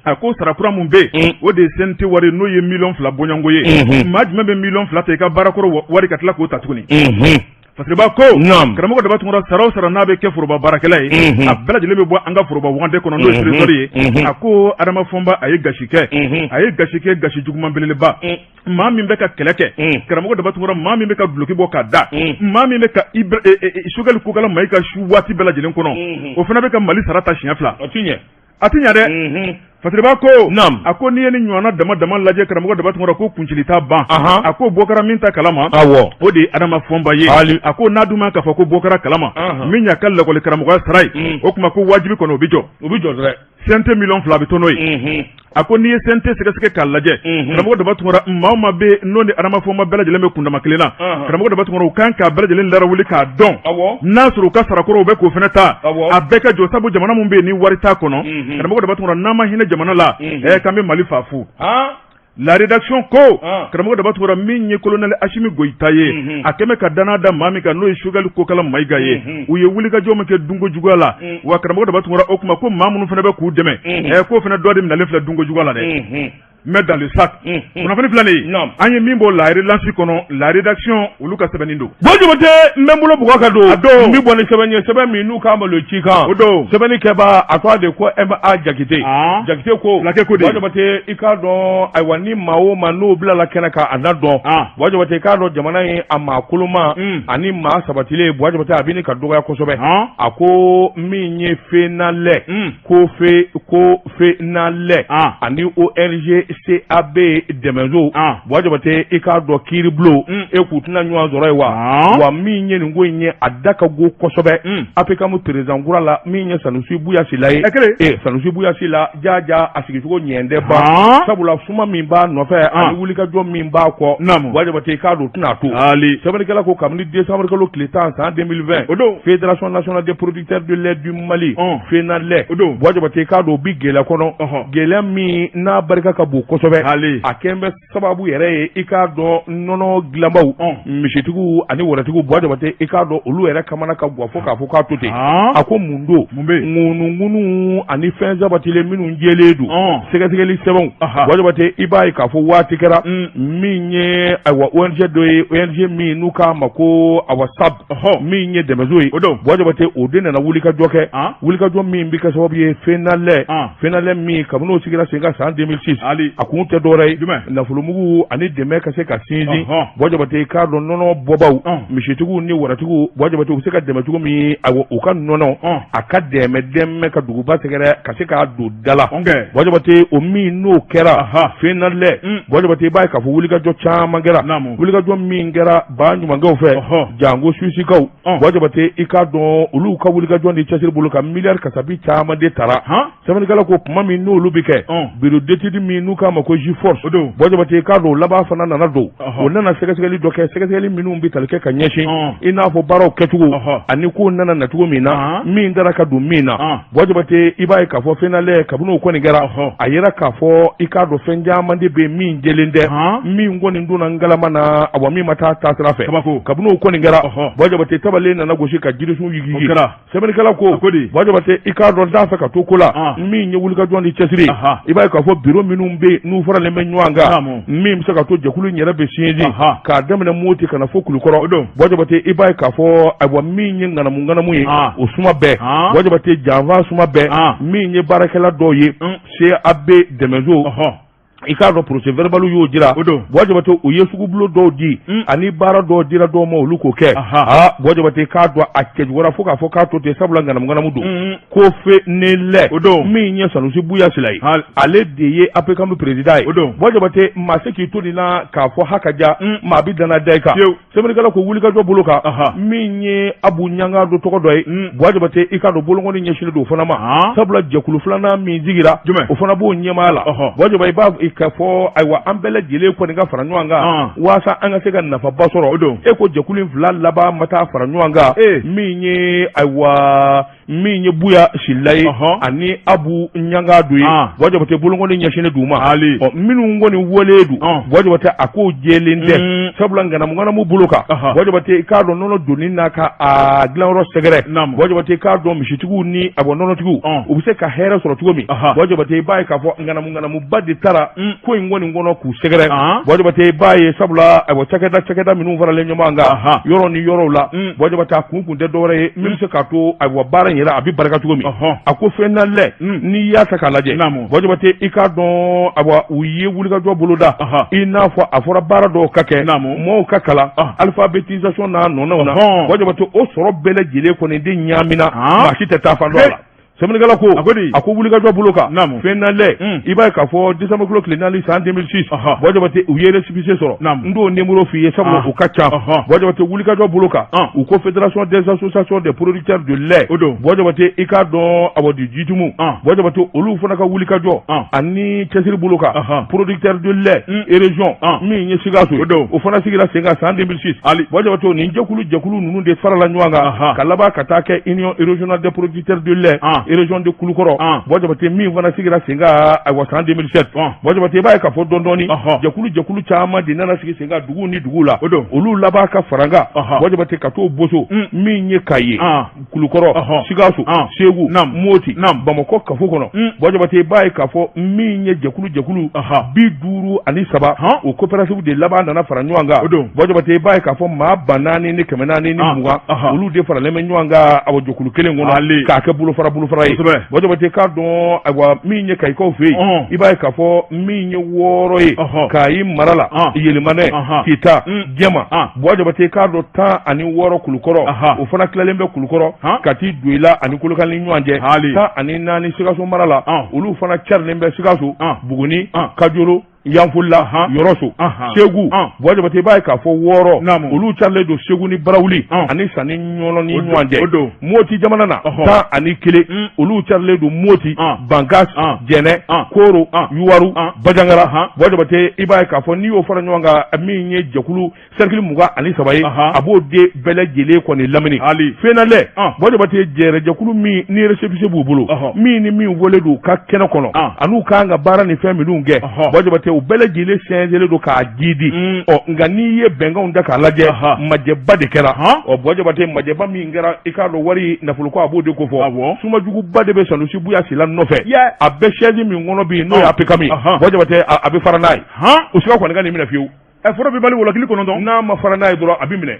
a ko sara kura min bɛ yen, o de ye CNT wari, n'o ye miliyɔn 2 bɔɲɔgɔnko ye. Maa jumɛn bɛ miliyɔn 2 ta i ka baara kɔrɔ wari ka tila k'o ta tuguni? Fasiriba ko, karamɔgɔ Daba Tunkara, sara o sara n'a bɛ kɛ foroba baarakɛla ye, a bɛɛ lajɛlen bɛ bɔ an ka foroba wagande kɔnɔ, n'o ye trésor ye. A ko Adama Fɔnba, a ye gasi kɛ, a ye gasi kɛ, gasi juguman belebeleba. Maa min bɛ ka kɛlɛ kɛ, karamɔgɔ Daba Tunkara, maa min bɛ ka duloki bɔ k'a da, maa min bɛ ka Sogɛli Kokala Mayiga su waati bɛɛ lajɛlen kɔnɔ, o fana bɛ ka Mali sara ta siɲɛ 2. A ti ɲɛ dɛ. Fasiriba ko a ko n'i ye ni ɲɔgɔnna dama dama lajɛ, karamɔgɔ Daba Tunkara, ko kuncili t'a ban. A ko bɔ kɛra min ta kalama, o de ye Adama Fɔnba ye. A ko n'a dun ma k'a fɔ ko bɔ kɛra kalama, min y'a ka lakɔli karamɔgɔya sara ye, o tuma ko wajibi kɔnɔ o bɛ jɔ. O bɛ jɔ dɛ. CNT miliyɔn 2 bɛ to n'o ye. A ko n'i ye CNT sɛgɛsɛgɛ k'a lajɛ, karamɔgɔ Daba Tunkara, maa o maa bɛ n'o ni Adama Fɔnba bɛɛ lajɛlen bɛ kundama kelen na, karamɔgɔ Daba Tunkara, u kan k'a bɛɛ lajɛlen larawuli k'a dɔn n'a sɔrɔ u ka sarakɔrɔw bɛ k'o fana ta, a bɛɛ ka jɔ. Sabu jamana min bɛ yen ni wari t'a kɔnɔ, karamɔgɔ Daba Tunkara, n'an ma hinɛ jamana la, k'an bɛ Mali fa fu. La rédaction ko, karamɔgɔ Daba Tunkara, min ye colonel Asimi Goyita ye, a kɛmɛ ka danaya da maa min kan, n'o ye Sogɛli Kokala Mayiga ye, u ye wulikajɔ min kɛ dunko juguya la wa, karamɔgɔ Daba Tunkara, o tuma ko maa minnu fana bɛ k'u dɛmɛ, k'o fana dɔ de minɛlen filɛ dunko juguya la dɛ. Mais dans le sac, kunnafoni filɛ nin ye, an ye min bɔ La Relance kɔnɔ, la rédaction, olu ka sɛbɛnni don. Bon, Jabate, n bɛ n bolo bugɔ ka don. A don. N bɛ bɔ ni sɛbɛn ye, sɛbɛn min n'u k'a ma Le Cikan. O don. Sɛbɛnni kɛbaa, a tɔgɔ de ko M.A. Jakite. Jakite ko. Fulakɛ ko de. Bon, Jabate, i k'a dɔn, ayiwa, ni maa o maa n'o bilala kɛnɛ kan, a na dɔn. Bon, Jabate, i k'a dɔn jamana in a maa koloma ani maa sabatilen, Bon, Jabate, a bɛ nin ka dɔgɔya kosɛbɛ. A ko min ye FENALEC, ko fe ko FENALEC ani ONG CAB dɛmɛso Buwa Jabate i k'a dɔn kiiribulon e k'u tɛna ɲɔgɔn sɔrɔ yen wa wa min ye nin ko in ye a da ka go kosɛbɛ APCAM président kura la min ye Sanusi Buya Sila ye Sanusi Buya Sila jaja a sigicogo ɲɛ tɛ ban sabula suma min b'a nɔfɛ ani wulikajɔ min b'a kɔ Buwa Jabate i k'a dɔn tɛna to sɛbɛnnikɛla ko kabini décembre kalo tile 10 san 2020 o don Fédération nationale des producteurs de lait du Mali FENALAIT o don Buwa Jabate i k'a dɔn o bi gɛlɛya kɔnɔ gɛlɛya min n'a barika ka bon kosɛbɛ a kɛn bɛ sababu yɛrɛ ye i k'a dɔn nɔnɔ dilanbaw misitigiw ani wɛrɛtigiw Buwa Jabate i k'a dɔn olu yɛrɛ kamana ka gan fo k'a fɔ k'a to ten a ko mun don ŋunuŋunu ani fɛn sabatilen minnu jɛlen don sɛgɛsɛgɛli sɛbɛnw Buwa Jabate i b'a ye k'a fɔ waati kɛra min ye ayiwa ONG dɔ ye ONG min n'u k'a ma ko awa SAB min ye dɛmɛso ye o don Buwa Jabate o de nana wulikajɔ kɛ wulikajɔ min bɛ kɛ sababu ye FENALAIT FENALAIT min kabini o sigira sen kan san 2006 a kun tɛ dɔwɛrɛ ye nafolomugu ani dɛmɛ ka se ka sinsin Buwa Jabate i k'a dɔn nɔnɔ bɔbaw misitigiw ni wɛrɛtigiw Buwa Jabate u bɛ se ka dɛmɛ cogo min ayiwa u ka nɔnɔ a ka dɛmɛ dɛmɛ ka duguba sɛgɛrɛ ka se k'a don da la Buwa Jabate o min n'o kɛra FENALAIT Buwa Jabate i b'a ye k'a fɔ wulikajɔ caman kɛra wulikajɔ min kɛra ba ɲumankɛw fɛ janko Suisikaw Buwa Jabate i k'a dɔn olu ka wulikajɔ ni cɛsiri bolo kan miliyari kasabi caman de tara sɛbɛnnikɛla ko kuma min n'olu bɛ kɛ bureau d'étude min n'u k'a ma ko G-Force Buwa Jabate i k'a dɔn o laban fana nana don o nana sɛgɛsɛgɛli dɔ kɛ sɛgɛsɛgɛli minnu bɛ tali kɛ ka ɲɛsin i n'a fɔ baaraw kɛcogo ani ko nana na cogo min na min dara ka don min na Buwa Jabate i b'a ye k'a fɔ FENALAIT kabini o kɔni kɛra a yira k'a fɔ i k'a dɔn fɛn caman de bɛ min jɛlen tɛ min kɔni donna ngalama na awa min ma taa taasira fɛ kabini o kɔni kɛra Buwa Jabate tabalen nana gosi ka jirisun yigiyigi sɛbɛnnikɛla ko Buwa Jabate i k'a dɔn t'a fɛ ka to ko la min ye wulikajɔ ni cɛsiri i b'a ye k'a fɔ biro minnu bɛ yen n'u faralen bɛ ɲɔgɔn kan min bɛ se ka to jɛkulu in yɛrɛ bɛ sinsin k'a daminɛ Moti ka na fo Kulukɔrɔ Buwa Jabate i b'a ye k'a fɔ ayiwa min ye ŋanamu ŋanamu ye o suma bɛɛ Buwa Jabate janfa suma bɛɛ min ye baarakɛla dɔw ye CAB dɛmɛso i k'a dɔn procès verbal y'o jira Buwa Jabate u ye sugubulon dɔw di ani baara dɔw dira dɔw ma olu k'o kɛ aa Buwa Jabate k'a dɔn a cɛjuguyara fo k'a fɔ k'a to ten sabula ŋanamu ŋanamu don ko FENELAIT o don min ye Sanusi Buya Sila ye ale de ye APCAM président ye o don Buwa Jabate maa se k'i to nin na k'a fɔ ha ka ja maa bɛ danna da i kan sɛbɛnnikɛla ko wulikajɔ bolo kan min ye Abu Ɲangado tɔgɔ dɔ ye Buwa Jabate i k'a dɔn bolonkɔni ɲɛsinnen don o fana ma sabula jɛkulu filanan min sigira o fana b'o ɲɛmaaya la Buwa Jabate i b'a k'a fɔ ayiwa an bɛɛ lajɛlen kɔni ka fara ɲɔgɔn kan waasa an ka se ka nafaba sɔrɔ o don e ko jɛkulu in fila laban ma taa fara ɲɔgɔn kan min ye ayiwa min ye Buya Sila ye ani Abu Ɲangado ye Buwa Jabate bolonkɔni ɲɛsinnen d'u ma minnu kɔni wele don Buwa Jabate a ko jɛlen tɛ sabula ŋanamu ŋanamu bolo kan Buwa Jabate i k'a dɔn nɔnɔ donni n'a ka a dilanyɔrɔ sɛgɛrɛ Buwa Jabate i k'a dɔn misitigiw ni a nɔnɔtigiw u bɛ se ka hɛrɛ sɔrɔ cogo min Buwa Jabate i b'a ye k'a fɔ ŋanamu ŋanamuba de taara ko in kɔni kɔnɔ k'u sɛgɛrɛ Buwa Jabate i b'a ye sabula ayiwa cakɛda cakɛda minnu faralen ɲɔgɔn kan yɔrɔ ni yɔrɔw la Buwa Jabate a kun kun tɛ dɔwɛrɛ ye min bɛ se k'a to ayiwa baara in yɛrɛ a bɛ barika cogo min a ko FENALAIT n'i y'a ta k'a lajɛ Buwa Jabate i k'a dɔn ayiwa u ye wulikajɔ boloda i n'a fɔ a fɔra baara dɔw ka kɛ mɔgɔw ka kalan alphabétisation n'a nɔnɔw na Buwa Jabate o sɔrɔ bɛɛ lajɛlen kɔni de ɲaamina maa si tɛ taa fan dɔn a la Sɛbɛnnikɛla ko a ko wulikajɔ bolo kan FENALAIT i b'a ye k'a fɔ décembre kalo tile 4 san 2006 Buwa Jabate u ye récépissé sɔrɔ n t'o numéro f'i ye sabula u ka ca Buwa Jabate wulikajɔ bolo kan u ko fédération des associations des producteurs de lait o don Buwa Jabate i k'a dɔn awa du Djitumu Buwa Jabate olu fana ka wulikajɔ ani cɛsiri bolo kan producteur de lait région min ye Sikaso ye o fana sigira sen kan san 2006 Buwa Jabate nin jɛkulu jɛkulu ninnu de farala ɲɔgɔn kan ka laban ka taa kɛ union régionale des producteurs de lait région de Kulukɔrɔ Buwa Jabate min fana sigira sen kan ayiwa san 2007 Buwa Jabate i b'a ye k'a fɔ dɔɔni dɔɔni jɛkulu jɛkulu caman de nana sigi sen kan dugu ni dugu la olu laban ka fara kan Buwa Jabate ka t'o boso min ye Kayi ye Kulukɔrɔ Sikaso Segu Moti Bamakɔ kafo kɔnɔ Buwa Jabate i b'a ye k'a fɔ min ye jɛkulu jɛkulu 53 o coopérative de laban nana fara ɲɔgɔn kan Buwa Jabate i b'a ye k'a fɔ maa 4420 olu de faralen bɛ ɲɔgɔn kan awa jɛkulu kelen kɔnɔ k'a kɛ bolofara bolofara bolofara ye. Buwa Jabate, k'a dɔn, ayiwa, min ye Kayikaw fɛ yen, i b'a ye k'a fɔ min ye 6 ye Kayi mara la, Yelimanɛ, Kita, Jɛma. Buwa Jabate, k'a dɔn 16 Kulukɔrɔ, o fana tilalen bɛ Kulukɔrɔ ka t'i don i la ani Kolokani ɲɔgɔn cɛ. 14 Sikaso mara la, olu fana carilen bɛ Sikaso, Buguni, Kajolo, Yanfolila, Yɔrɔso, Segu. Buwa Jabate, i b'a ye k'a fɔ 6, olu carilen don Segu ni Barawuli ani Sani Ɲɔnɔ ni ɲɔgɔn cɛ. Moti jamana na, 11, olu carilen don Moti, Bankas, Jɛnɛ, Koro, Yuwaru, Bajangara. Buwa Jabate, i b'a ye k'a fɔ n'i y'o fara ɲɔgɔn kan, min ye jɛkulu cercle 23 ye, a b'o de bɛɛ lajɛlen kɔni lamini. Fenalɛ, Buwa Jabate, jɛrɛjɛkulu min ni récépissé b'u bolo, min ni min wele don u ka kɛnɛ kɔnɔ an'u kan ka baara ni fɛn minnu kɛ, Buwa Jabate, u bɛɛ lajɛlen sɛnsɛnlen don k'a jidi. Ɔ nka n'i ye bɛnkanw da k'a lajɛ, majɛba de kɛra. Ɔ Buwa Jabate, majɛba min kɛra, i k'a dɔn wari nafoloko a b'o de ko fɔ. Sumajuguba de bɛ Sanusi Buya Sila nɔfɛ. A bɛ siège min kɔnɔ bi, n'o ye APCAM ye, Buwa Jabate, a bɛ fara n'a ye. O siga kɔni ka nin minɛ fiyewu. Ɛ, foro bɛ bali wɔlɔkili 9. N'a ma fara n'a ye dɔrɔn, a bɛ minɛ.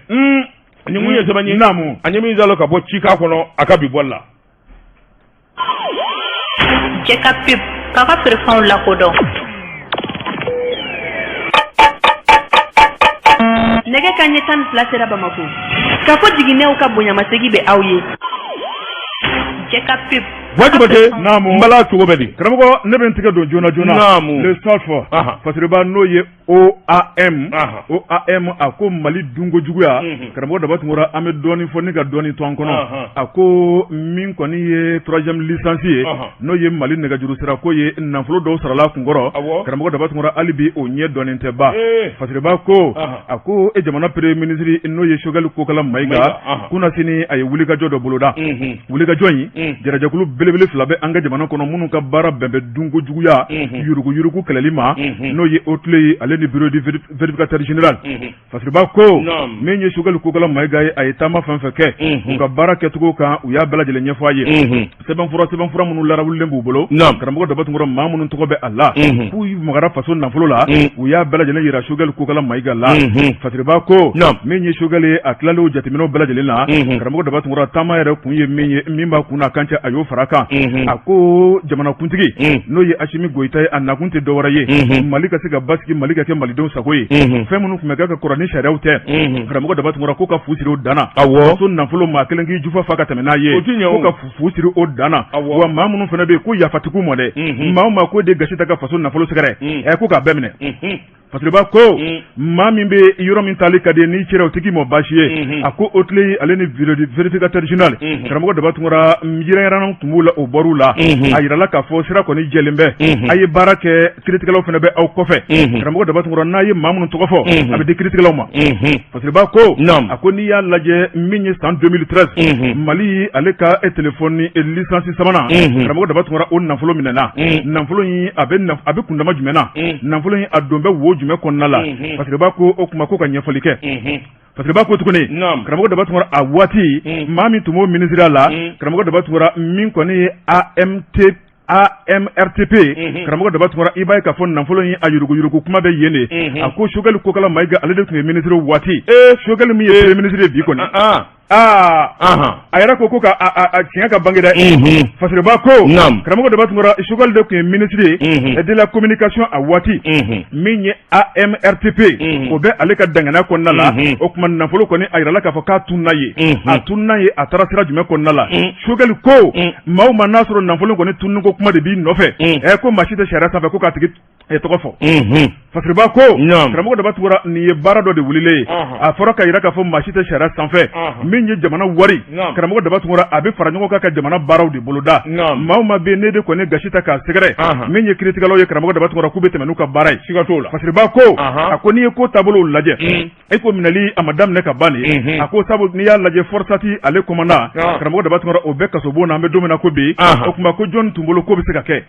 Nin kun ye sɛbɛn ye an ye min zalo ka bɔ cikan kɔnɔ a ka bi bɔli la. Cɛ ka pub k'a ka feerefɛnw lakodɔn. Nɛgɛ kanɲɛ 12 sera Bamakɔ. K'a fɔ jiginɛw ka bonyamasegin bɛ aw ye. Cɛ ka pub. Buwa Jabate, Naamu. N bala, cogo bɛ di? Karamɔgɔ, ne bɛ n tɛgɛ don joona joona. Naamu. Le Soif, Fasiriba, n'o ye OAM. OAM, a ko Mali dunko juguya. Karamɔgɔ Daba Tunkara, an bɛ dɔɔnin fɔ ni ka dɔɔnin to an kɔnɔ. A ko min kɔni ye troisième licence ye, n'o ye Mali nɛgɛjuru sira ko ye, nafolo dɔw sarala kunkɔrɔ. Karamɔgɔ Daba Tunkara, hali bi o ɲɛ dɔɔnin tɛ ban. Fasiriba ko, a ko e jamana premier ministre, n'o ye Choguel Kokala Mayiga, kunasini a ye wulikajɔ dɔ boloda. Wulikajɔ in, jɛrɛjɛkulu belebele fila bɛ an ka jamana kɔnɔ minnu ka baara bɛn bɛ dunko juguya, yuruguyurugu kɛlɛli ma, n'o ye OTLEI ye ale ni bureau du vérificateur général. Fasiriba ko min ye Choguel Kokala Mayiga ye, a ye taama fɛn fɛn kɛ u ka baara kɛcogo kan, u y'a bɛɛ lajɛlen ɲɛfɔ a ye. Sɛbɛnfura minnu larawulilen b'u bolo, karamɔgɔ Daba Tunkara, maa minnu tɔgɔ bɛ a la k'u magara faso nafolo la, u y'a bɛɛ lajɛlen yira Choguel Kokala Mayiga la. Fasiriba ko min ye Choguel ye, a tilalen o jateminɛw bɛɛ lajɛlen na, karamɔgɔ Daba Tunkara, taama yɛrɛ kun ye min ye, min b'a kun n'a kan cɛ, a y'o fara kan. A ko jamanakuntigi, n'o ye Asimi Goyita ye, a nakun tɛ dɔwɛrɛ ye, Mali ka se ka basigi, Mali ka kɛ malidenw sago ye. Fɛn minnu tun bɛ kɛ ka kɔrɔ ni sariyaw tɛ, karamɔgɔ Daba Tunkara, ko ka fu siri o dan na. Faso nafolo, maa kelen k'i jufa fa ka tɛmɛ n'a ye, ko ka fu siri o dan na. Wa maa minnu fana bɛ yen, ko yafa tɛ k'u ma dɛ. Maa o maa ko de gasi ta ka faso nafolo sɛgɛrɛ, ɛ, ko k'a bɛɛ minɛ. Fasiriba ko maa min bɛ yɔrɔ min taali ka di n'i cɛra, o tɛ k'i ma baasi ye. A ko OTLEI ale ni bureau du vérificateur général, karamɔgɔ Daba Tunkara, yɛrɛyɛrɛw tun b'u la, o bɔr'u la. A yirala k'a fɔ sira kɔni jɛlen bɛ, a ye baara kɛ, kiiritigɛlaw fana bɛ aw kɔfɛ. Karamɔgɔ Daba Tunkara, n'a ye maa minnu tɔgɔ fɔ, a bɛ di kiiritigɛlaw ma. Fasiriba ko, a ko n'i y'a lajɛ, min ye san 2013 Mali ale ka e téléphone licence sabanan, karamɔgɔ Daba Tunkara, o nafolo minɛna. Nafolo in a bɛ kundama jumɛn na? Nafolo in a don bɛ wo jumɛn kɔnɔna la? Fasiriba ko o kuma ko ka ɲɛfɔli kɛ. Fasiriba ko tuguni, karamɔgɔ Daba Tunkara, a waati maa min tun b'o minisiriya la, karamɔgɔ Daba Tunkara, min kɔni ye AMT AMRTP, karamɔgɔ Daba Tunkara, i b'a ye k'a fɔ nafolo in a yuruguyurugu kuma bɛ yen de. A ko Choguel Kokala Mayiga, ale de tun ye minisiri waati. Choguel min ye premier ministre ye bi kɔni, aa, a yɛrɛ ko ka tiɲɛ ka bange dɛ. Fasiriba ko, karamɔgɔ Daba Tunkara, Choguel de tun ye ministre ye de la communication a waati. Min ye AMRTP, o bɛ ale ka danganiya kɔnɔna la. O tuma nafolo kɔni, a yirala k'a fɔ k'a tununna yen. A tununna yen, a taara sira jumɛn kɔnɔna la? Choguel ko maa o maa n'a sɔrɔ nafolo kɔni tununko kuma de b'i nɔfɛ, ɛ, ko maa si tɛ sariya sanfɛ ko k'a tigi tɔgɔ fɔ. Fasiriba ko, karamɔgɔ Daba Tunkara, nin ye baara dɔ de wulilen ye. A fɔra ka yira k'a fɔ maa si tɛ sariya sanfɛ. Min ye jamana wari, karamɔgɔ Daba Tunkara, a bɛ fara ɲɔgɔn kan ka jamana baaraw de boloda. Maa o maa bɛ ne de kɔni gasi ta k'a sɛgɛrɛ, min ye kiiritigɛlaw ye, karamɔgɔ Daba Tunkara, k'u bɛ tɛmɛ n'u ka baara ye. Siga t'o la. Fasiriba ko, a ko n'i ye ko taabolow lajɛ, e ko minɛli a ma daminɛ ka ban nin. A ko sabu n'i y'a lajɛ, Forsat ale commandant, karamɔgɔ Daba Tunkara, o bɛ kasobon na, an bɛ don min na ko bi. O tuma ko jɔn tun bolo ko bɛ se ka kɛ?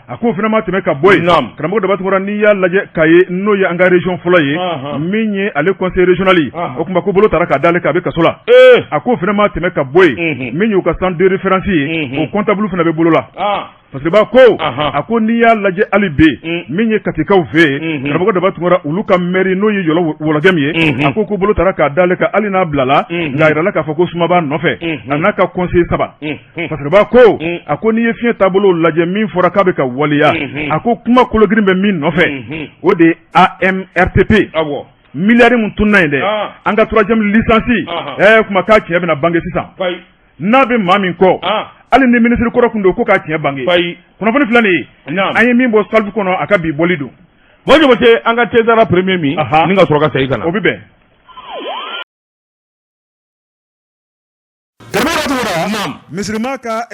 A k'o fana ma tɛmɛ ka bɔ yen. Karamɔgɔ Daba Tunkara, n'i y'a lajɛ Kayi, n'o ye an ka région fɔlɔ ye, min ye ale conseil régional ye, o tuma ko bolo taara k'a d'ale kan, a bɛ kaso la. A k'o fana ma tɛmɛ ka bɔ yen. Min y'u ka centre de référence ye, o comptable fana bɛ bolo la. Fasiriba ko a ko n'i y'a lajɛ hali bi min ye katikaw fɛ yen karamɔgɔ daba tunkara olu ka mɛri n'o ye wɔlɔgɛmu ye a ko ko bolo taara k'a d'ale kan hali n'a bilala nka a yirala k'a fɔ ko suma b'a nɔfɛ a n'a ka conseiller saba Fasiriba ko a ko n'i ye fiɲɛ taabolo lajɛ min fɔra k'a bɛ ka waleya a ko kuma kologirin bɛ min nɔfɛ o de ye AMRTP miliyari min tununna yen dɛ an ka troisième licence kuma k'a tiɲɛ bɛna bange sisan n'a bɛ maa min kɔ hali ni minisiri kɔrɔ tun don ko k'a tiɲɛ bange kunnafoni filɛ nin ye an ye min bɔ Salif kɔnɔ a ka bi bɔli don Buwa Jabate an ka thé premier min ni ka sɔrɔ ka segin ka na o bɛ bɛn Misirima ka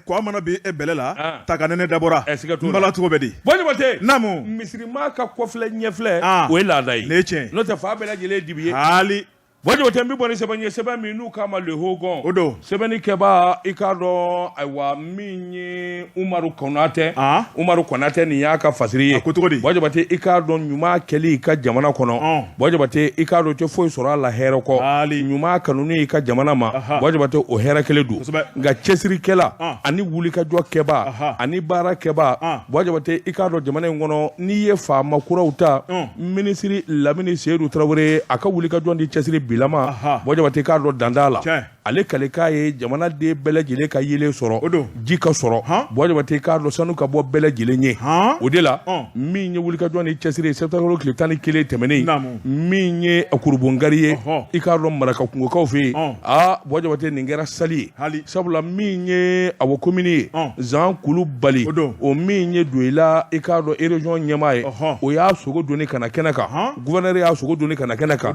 kɔ mana bin e bɛlɛ la ta ka nɛnɛ dabɔra n bala cogo bɛ di Buwa Jabate naamu misirima ka kɔfilɛ ɲɛfilɛ o ye laada ye nin ye tiɲɛ n'o tɛ fa bɛɛ lajɛlen dibi ye hali Buwa Jabate n bɛ bɔ ni sɛbɛn ye sɛbɛn min n'u k'a ma Le Hogon o don sɛbɛnni kɛbaa i k'a dɔn ayiwa min ye Umaru Konatɛ Umaru Konatɛ nin y'a ka fasiri ye a ko cogo di Buwa Jabate i k'a dɔn ɲuman kɛli i ka jamana kɔnɔ Buwa Jabate i k'a dɔn i tɛ foyi sɔrɔ a la hɛrɛ kɔ ɲuman kanuni i ka jamana ma Buwa Jabate o hɛrɛ kelen don nka cɛsirikɛla ani wulikajɔ kɛbaa ani baara kɛbaa Buwa Jabate i k'a dɔn jamana in kɔnɔ n'i ye faama kuraw ta minisiri Lamini Seyidu Tarawele a ka wulikajɔ ni cɛsiri bilama Buwa Jabate i k'a dɔn dan t'a la ale kalikan ye jamanaden bɛɛ lajɛlen ka yeelen sɔrɔ ji ka sɔrɔ Buwa Jabate i k'a dɔn sanu ka bɔ bɛɛ lajɛlen ye o de la min ye wulikajɔ ni cɛsiri ye sɛtanburukalo tile 11 tɛmɛnen min ye Kurubongari ye i k'a dɔn marakakungokaw fɛ yen aa Buwa Jabate nin kɛra sali ye sabula min ye awa komini ye Zan Kulubali o min ye Doyila i k'a dɔn région ɲɛmaa ye o y'a sogo doni ka na kɛnɛ kan gouverneur y'a sogo doni ka na kɛnɛ kan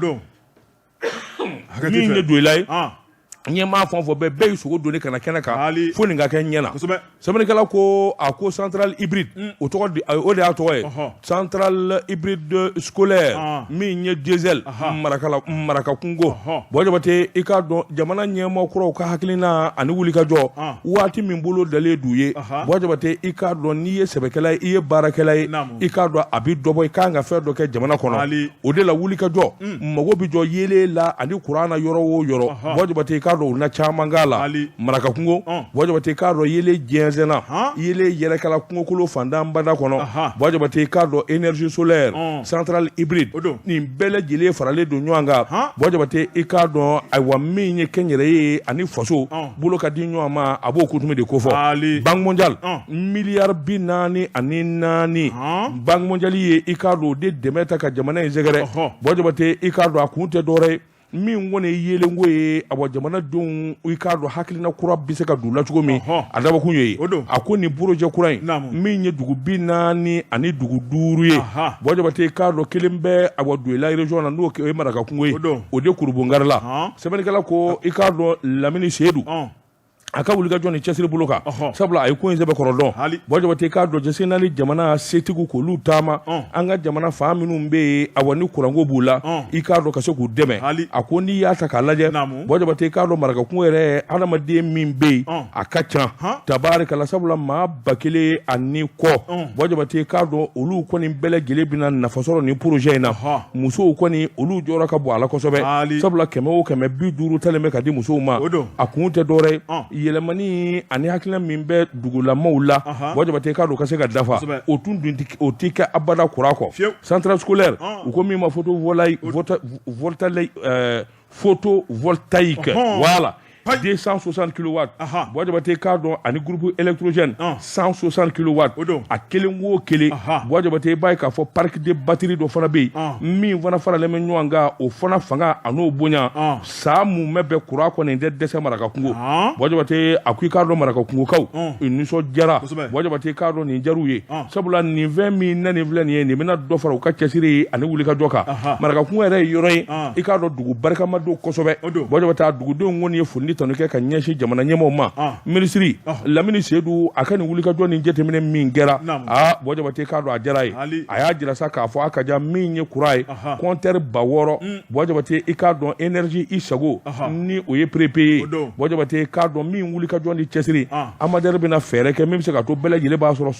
min ye Doyila ye ɲɛmaa fɛn o fɛn bɛɛ y'i sogo doni ka na kɛnɛ kan fo nin ka kɛ ɲɛ na sɛbɛnnikɛla ko a ko centrale hybride o tɔgɔ o de y'a tɔgɔ ye centrale hybride scolaire min ye diesel marakakungo Buwa Jabate i k'a dɔn jamana ɲɛmaa kuraw ka hakilina ani wulikajɔ waati min bolo dalen d'u ye Buwa Jabate i k'a dɔn n'i ye sɛbɛkɛla ye i ye baarakɛla ye i k'a dɔn a bɛ dɔ bɔ i kan ka fɛn dɔ kɛ jamana kɔnɔ o de la wulikajɔ mago bɛ jɔ yeelen la ani kuran na yɔrɔ o yɔrɔ Buwa Jabate i k'a dɔn u na caman k'a la marakakungo Buwa Jabate i k'a dɔn yeelen jɛnsɛnna yeelen yɛrɛkɛla kungokolo fantan bada kɔnɔ Buwa Jabate i k'a dɔn énergie solaire centrale hybride nin bɛɛ lajɛlen faralen don ɲɔgɔn kan Buwa Jabate i k'a dɔn ayiwa min ye kɛnyɛrɛye ani faso bolo ka di ɲɔgɔn ma a b'o kutumu de kofɔ Banque mondiale miliyari 44 Banque mondiale ye i k'a dɔn o de dɛmɛ ta ka jamana in sɛgɛrɛ Buwa Jabate i k'a dɔn a kun tɛ dɔwɛrɛ ye min kɔni ye yeelenko ye awa jamanadenw i k'a dɔn hakilina kura bɛ se ka don u la cogo min a dabɔkun ye a ko nin projet kura in min ye dugu 45 ye Buwa Jabate i k'a dɔn kelen bɛ awa Doyila région na n'o ye marakakungo ye o de Kurubongari la sɛbɛnnikɛla ko i k'a dɔn Lamini Seyidu a ka wulikajɔ ni cɛsiri bolo kan sabula a ye ko in sɛbɛkɔrɔ dɔn Buwa Jabate i k'a dɔn diɲɛ naani jamana setigiw k'olu taama an ka jamana fan minnu bɛ yen awa ni kuranko b'u la i k'a dɔn ka se k'u dɛmɛ a ko n'i y'a ta k'a lajɛ Buwa Jabate i k'a dɔn marakakungo yɛrɛ adamaden min bɛ yen a ka ca tabarikala sabula maa 1000 ani kɔ Buwa Jabate i k'a dɔn olu kɔni bɛɛ lajɛlen bɛna nafa sɔrɔ nin projet in na musow kɔni olu jɔyɔrɔ ka bon a la kosɛbɛ sabula 100 o 100 50 talen bɛ ka di musow ma a kun tɛ dɔwɛrɛ ye yɛlɛmani ani hakilina min bɛ dugulamaw la Buwa Jabate i k'a dɔn ka se ka dafa o tun dun o tɛ kɛ abada kuran kɔ centrale scolaire u ko min ma photovoltaïque voilà 260 kilowatts Buwa Jabate i k'a dɔn ani groupe électrogène 160 kilowatts a kelen o kelen Buwa Jabate i b'a ye k'a fɔ parc de batterie dɔ fana bɛ yen min fana faralen bɛ ɲɔgɔn kan o fana fanga a n'o bonya san mumɛ bɛɛ kuran kɔni tɛ dɛsɛ marakakungo Buwa Jabate a ko i k'a dɔn marakakungokaw u nisɔndiyara Buwa Jabate i k'a dɔn nin diyar'u ye sabula nin fɛn min na nin filɛ nin ye nin bɛna dɔ fara u ka cɛsiri ani wulikajɔ kan marakakungo yɛrɛ ye yɔrɔ ye i k'a dɔn dugu barikama don kosɛbɛ Buwa Jabate a dugudenw kɔni ye foli ni tanu kɛ ka ɲɛsin jamana ɲɛmaaw ma minisiri Lamini Seyidu a ka nin wulikajɔ ni jateminɛ min kɛra aa Buwa Jabate i k'a dɔn a diyara a ye a y'a jira sa k'a fɔ a ka ja min ye kuran ye compteur 6000 Buwa Jabate i k'a dɔn énergie i sago ni o ye prépayé Buwa Jabate i k'a dɔn min wulikajɔ ni cɛsiri AMADER bɛna fɛɛrɛ kɛ min bɛ se ka to bɛɛ lajɛlen b'a sɔrɔ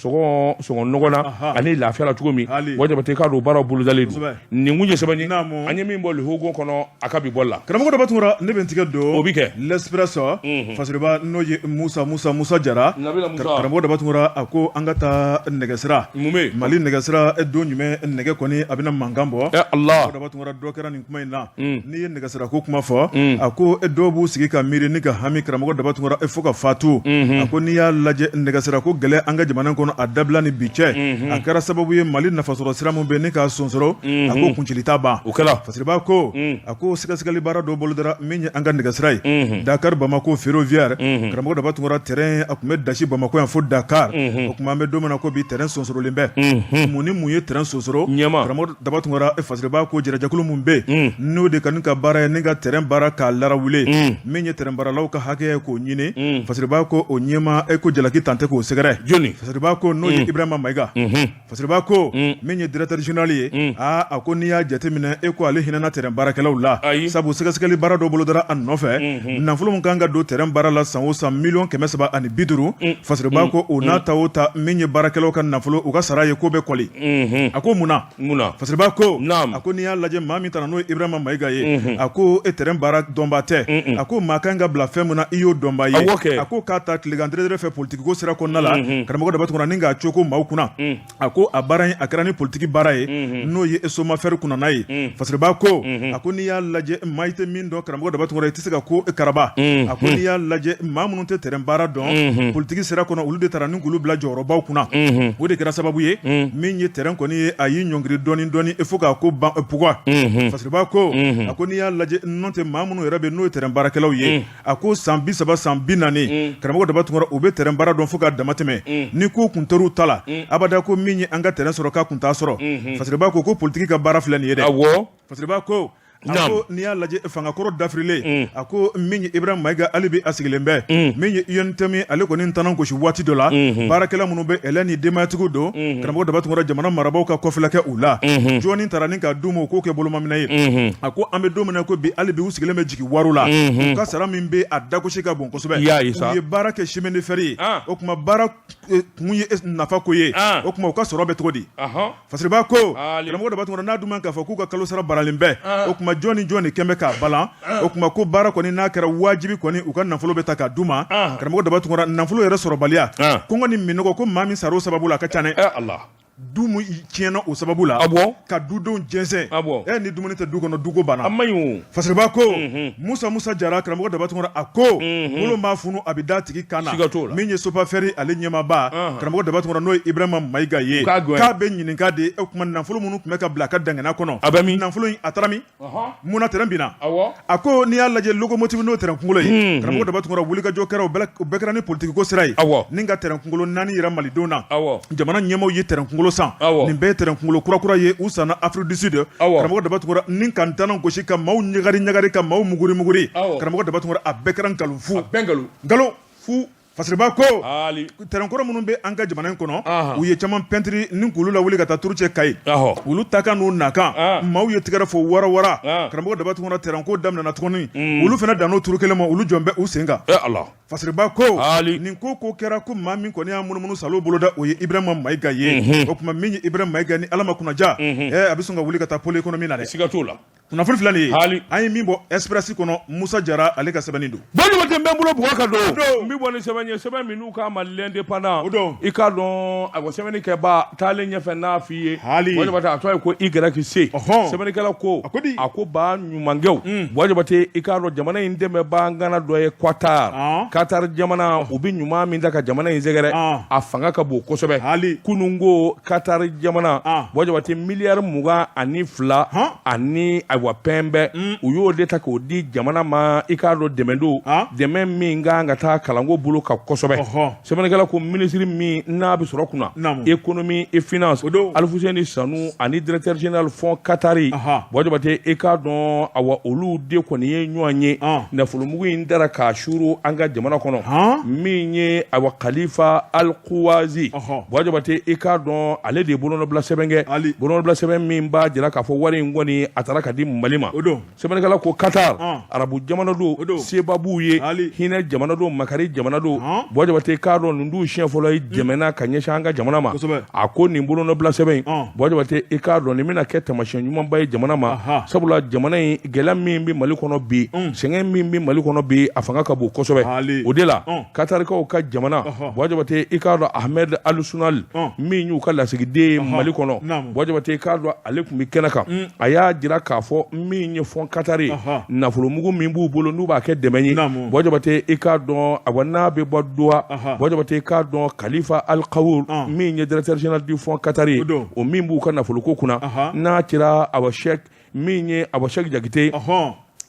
sɔngɔ nɔgɔ na ani lafiya la cogo min Buwa Jabate i k'a dɔn baaraw bolodalen don nin kun ye sɛbɛn ye an ye min bɔ Le Hogon kɔnɔ a ka bi bɔ la karamɔgɔ Daba Tunkara ne bɛ n tigɛ don o bɛ kɛ Les Express, Fasiriba n'o ye Musa Musa Musa Jara, karamɔgɔ Daba Tunkara, a ko an ka taa nɛgɛsira, Mali nɛgɛsira, don jumɛn nɛgɛ kɔni a bɛna mankan bɔ? Ala, Daba Tunkara, dɔ kɛra nin kuma in na. N'i ye nɛgɛsira ko kuma fɔ, a ko dɔw b'u sigi ka miiri ni ka hami, karamɔgɔ Daba Tunkara, fo ka fatu. A ko n'i y'a lajɛ nɛgɛsira ko gɛlɛya an ka jamana kɔnɔ, a dabila ni bi cɛ, a kɛra sababu ye Mali nafasɔrɔ sira min bɛ ni k'a sonsoro, a ko kuncili t'a ban. O kɛra. Fasiriba ko, a ko sɛgɛsɛgɛli baara dɔ bolodara min ye an ka nɛgɛsira ye, Dakar Bamako ferroviaire. Karamɔgɔ Daba Tunkara, tɛrɛn a tun bɛ dasi Bamakɔ yan fo Dakar. O tuma an bɛ don min na ko bi, tɛrɛn sonsorolen bɛ. Mun ni mun ye tɛrɛn sonsoro? Karamɔgɔ Daba Tunkara, Fasiriba ko jɛrɛjɛkulu min bɛ yen, n'o de ka ka baara ye ni ka tɛrɛn baara k'a larawuli, min ye tɛrɛn baaralaw ka hakɛ ye k'o ɲini, Fasiriba ko o ɲɛmaa e ko jalaki tan tɛ k'o sɛgɛrɛ. Jɔni? Fasiriba ko n'o ye Ibrahima Mayiga. Fasiriba ko min ye directeur général ye, aa, a ko n'i y'a jateminɛ, e ko ale hinɛna tɛrɛn baarakɛlaw la, sabu sɛgɛsɛgɛli baara dɔ bolodara a nɔfɛ. Nafolo min kan ka don tɛrɛn baara la san o san, miliyɔn 350, Fasiriba ko o n'a ta o ta, min ye baarakɛlaw ka nafolo, u ka sara ye, ko bɛ kɔli. A ko mun na? Fasiriba ko, a ko n'i y'a lajɛ, maa min taara n'o ye Ibrahima Mayiga ye, a ko e tɛrɛn baara dɔnba tɛ. A ko maa kan ka bila fɛn min na, i y'o dɔnba ye. A ko k'a ta tilegan dɛrɛdɛrɛ fɛ politiki ko sira kɔnɔna la, karamɔgɔ Daba Tunkara, ni k'a coko maaw kunna, a ko a baara in a kɛra ni politiki baara ye, n'o ye Somafer kunnana ye. Fasiriba ko, a ko n'i y'a lajɛ, maa i tɛ min dɔn, karamɔgɔ Daba Tunkara, i tɛ se ka ko karaba. A ko n'i y'a lajɛ, maa minnu tɛ tɛrɛn baara dɔn politiki sira kɔnɔ, olu de taara ni k'olu bila jɔyɔrɔbaw kunna. O de kɛra sababu ye min ye tɛrɛn kɔni ye, a y'i ɲɔngiri dɔɔni dɔɔni fo k'a ko ban puga. Fasiriba ko, a ko n'i y'a lajɛ, n'o tɛ maa minnu yɛrɛ bɛ, n'o ye tɛrɛn baarakɛlaw ye, a ko san 30, san 40, karamɔgɔ Daba Tunkara, u bɛ tɛrɛn baara dɔn fo k'a damatɛmɛ. Ni ko kun tor'u ta la abada, ko min ye an ka tɛrɛn sɔrɔ, k'a kun t'a sɔrɔ. Fasiriba ko politiki ka baara filɛ nin ye dɛ. Fasiriba ko, a ko n'i y'a lajɛ, fangakɔrɔ dafirilen, a ko min ye Ibrahima Mayiga, hali bi a sigilen bɛ. Min ye UNTM, ale kɔni tanan gosi waati dɔ la, baarakɛla minnu bɛ ɛlɛ ni denbayatigiw don, karamɔgɔ Daba Tunkara, jamana marabaaw ka kɔfɛla kɛ u la, jɔnni taara ni k'a d'u ma, u k'o kɛ bolomaminɛ ye. A ko an bɛ don min na ko bi, hali bi u sigilen bɛ jigi wari la. U ka sara min bɛ a dagosi ka bon kosɛbɛ. U ye baara kɛ chemin de fer ye, o tuma baara kun ye nafa ko ye, o tuma u ka sɔrɔ bɛ cogo di? Fasiriba ko, karamɔgɔ Daba Tunkara, n'a dun k'a fɔ k'u ka kalo sara baralen bɛɛ, o tuma jɔn ni jɔn de kɛn bɛ k'a balan? O tuma ko baara kɔni n'a kɛra wajibi kɔni, u ka nafolo bɛ ta k'a d'u ma. Karamɔgɔ Daba Tunkara, nafolo yɛrɛ sɔrɔbaliya, kɔngɔ ni minnɔgɔ, ko maa min sara o sababu la, a ka ca dɛ. Du min tiɲɛna o sababu la, ka dudenw jɛnsɛn, ni dumuni tɛ du kɔnɔ, duko banna. Fasiriba ko, Musa Musa Jara, karamɔgɔ Daba Tunkara, a ko bolo maa funu, a bɛ da tigi kan na. Min ye Sopafer ale ɲɛmaaba, karamɔgɔ Daba Tunkara, n'o ye Ibrahima Mayiga ye, k'a bɛ ɲininka de. O tuma nafolo minnu tun bɛ ka bila a ka dangana kɔnɔ, a bɛ min? Nafolo in a taara min? Munna tɛrɛn binna? A ko n'i y'a lajɛ, locomotive, n'o tɛrɛn kunkolo ye, karamɔgɔ Daba Tunkara, wulikajɔ kɛra, o bɛɛ kɛra ni politiki ko sira ye, ni ka tɛrɛn kunkolo 4 yira malidenw na. Jamana ɲɛmaaw ye tɛrɛn kunkolo san. Nin bɛɛ ye tɛrɛn kunkolo kurakura ye, u sanna Afrique du Sud. Karamɔgɔ Daba Tunkara, ni ka ntanan gosi ka maaw ɲagari ɲagari, ka maaw muguri muguri, karamɔgɔ Daba Tunkara, a bɛɛ kɛra nkalon fu, nkalon fu. Fasiriba ko tɛrɛnkɔrɔ minnu bɛ an ka jamana in kɔnɔ, u ye caman pɛntiri ni k'olu lawuli ka taa turu cɛ Kayi. Olu takan n'u nakan, maaw ye tigɛrɛ fɔ wara wara. Karamɔgɔ Daba Tunkara, tɛrɛnko daminɛna tuguni, olu fana dann'o turu kelen ma, olu jɔn bɛ u sen kan. Fasiriba ko nin ko ko kɛra ko maa min kɔni y'a munumunu salo boloda, o ye Ibrahima Mayiga ye. O tuma min ye Ibrahima Mayiga, ni Ala ma kunnaja, a bɛ sɔn ka wuli ka taa pôle économie na dɛ. Siga t'o la. Kunnafoni filɛ nin ye, hali an ye min bɔ Express kɔnɔ, Musa Jara ale ka sɛbɛnni don. Bɔjabate, n bɛ n bolo bugɔ ka don, n bɛ bɔ ni sɛbɛn ye, sɛbɛn min n'u k'a ma L'Indépendant. O don. I k'a dɔn, a ko sɛbɛnnikɛba taalen ɲɛfɛ n'a f'i ye. Hali. Bɔjabate, a tɔgɔ ye ko YC. Sɛbɛnnikɛla ko. A ko di? A ko ba ɲumankɛw. Bɔjabate, i k'a dɔn, jamana in dɛmɛbaa ŋana dɔ ye Qatar. Qatar jamana, u bɛ ɲuman min ta ka jamana in sɛgɛrɛ, a fanga ka bon kosɛbɛ. Hali. Kunun ko Qatar jamana. Bɔjabate, miliyari 22 ani ayiwa pɛnbɛ, u y'o de ta k'o di jamana ma. I k'a dɔn, dɛmɛ don, dɛmɛ min kan ka taa kalanko bolo kan kosɛbɛ. Sɛbɛnnikɛla ko minisiri min n'a bɛ sɔrɔ kunna, économie et finance, Alifuseni Sanu, ani directeur général fonds qatari, Bɔjabate, i k'a dɔn, awa, olu de kɔni ye ɲɔgɔn ye. Nafolomugu in dara k'a suuru an ka jamana kɔnɔ. Min ye awa Kalifa Alikuwazi, Bɔjabate, i k'a dɔn, ale de ye bolonɔbila sɛbɛn kɛ, bolonɔbila sɛbɛn min b'a jira k'a fɔ wari in kɔni a taara ka di di Mali ma. O don. Sɛbɛnnikɛla ko Qatar, arabu jamana don, seba b'u ye, hinɛ jamana don, makari jamana don. Buwa Jabate, k'a dɔn nin t'u siɲɛ fɔlɔ ye dɛmɛ na ka ɲɛsin an ka jamana ma. A ko nin bolonɔbila sɛbɛn in, Buwa Jabate, i k'a dɔn nin bɛna kɛ taamasiyɛn ɲumanba ye jamana ma, sabula jamana in gɛlɛya min bɛ Mali kɔnɔ bi, sɛgɛn min bɛ Mali kɔnɔ bi, a fanga ka bon kosɛbɛ. O de la Katarikaw ka jamana, Buwa Jabate, i k'a dɔn Ahmed Al Sunal min y'u ka lasigiden ye Mali kɔnɔ, Buwa Jabate, i k'a dɔn ale tun bɛ kɛnɛ kan. A y'a jira k'a fɔ min ye fonds Qatari ye, nafolomugu min b'u bolo n'u b'a kɛ dɛmɛ ye, Buwa Jabate, i k'a dɔn awa n'a bɛ bɔ Doha, Buwa Jabate, i k'a dɔn Khalifa Al Qaour min ye directeur général du fonds Qatari ye, o min b'u ka nafoloko kunna, n'a cira awa Cheikh min ye awa Cheikh Jakite,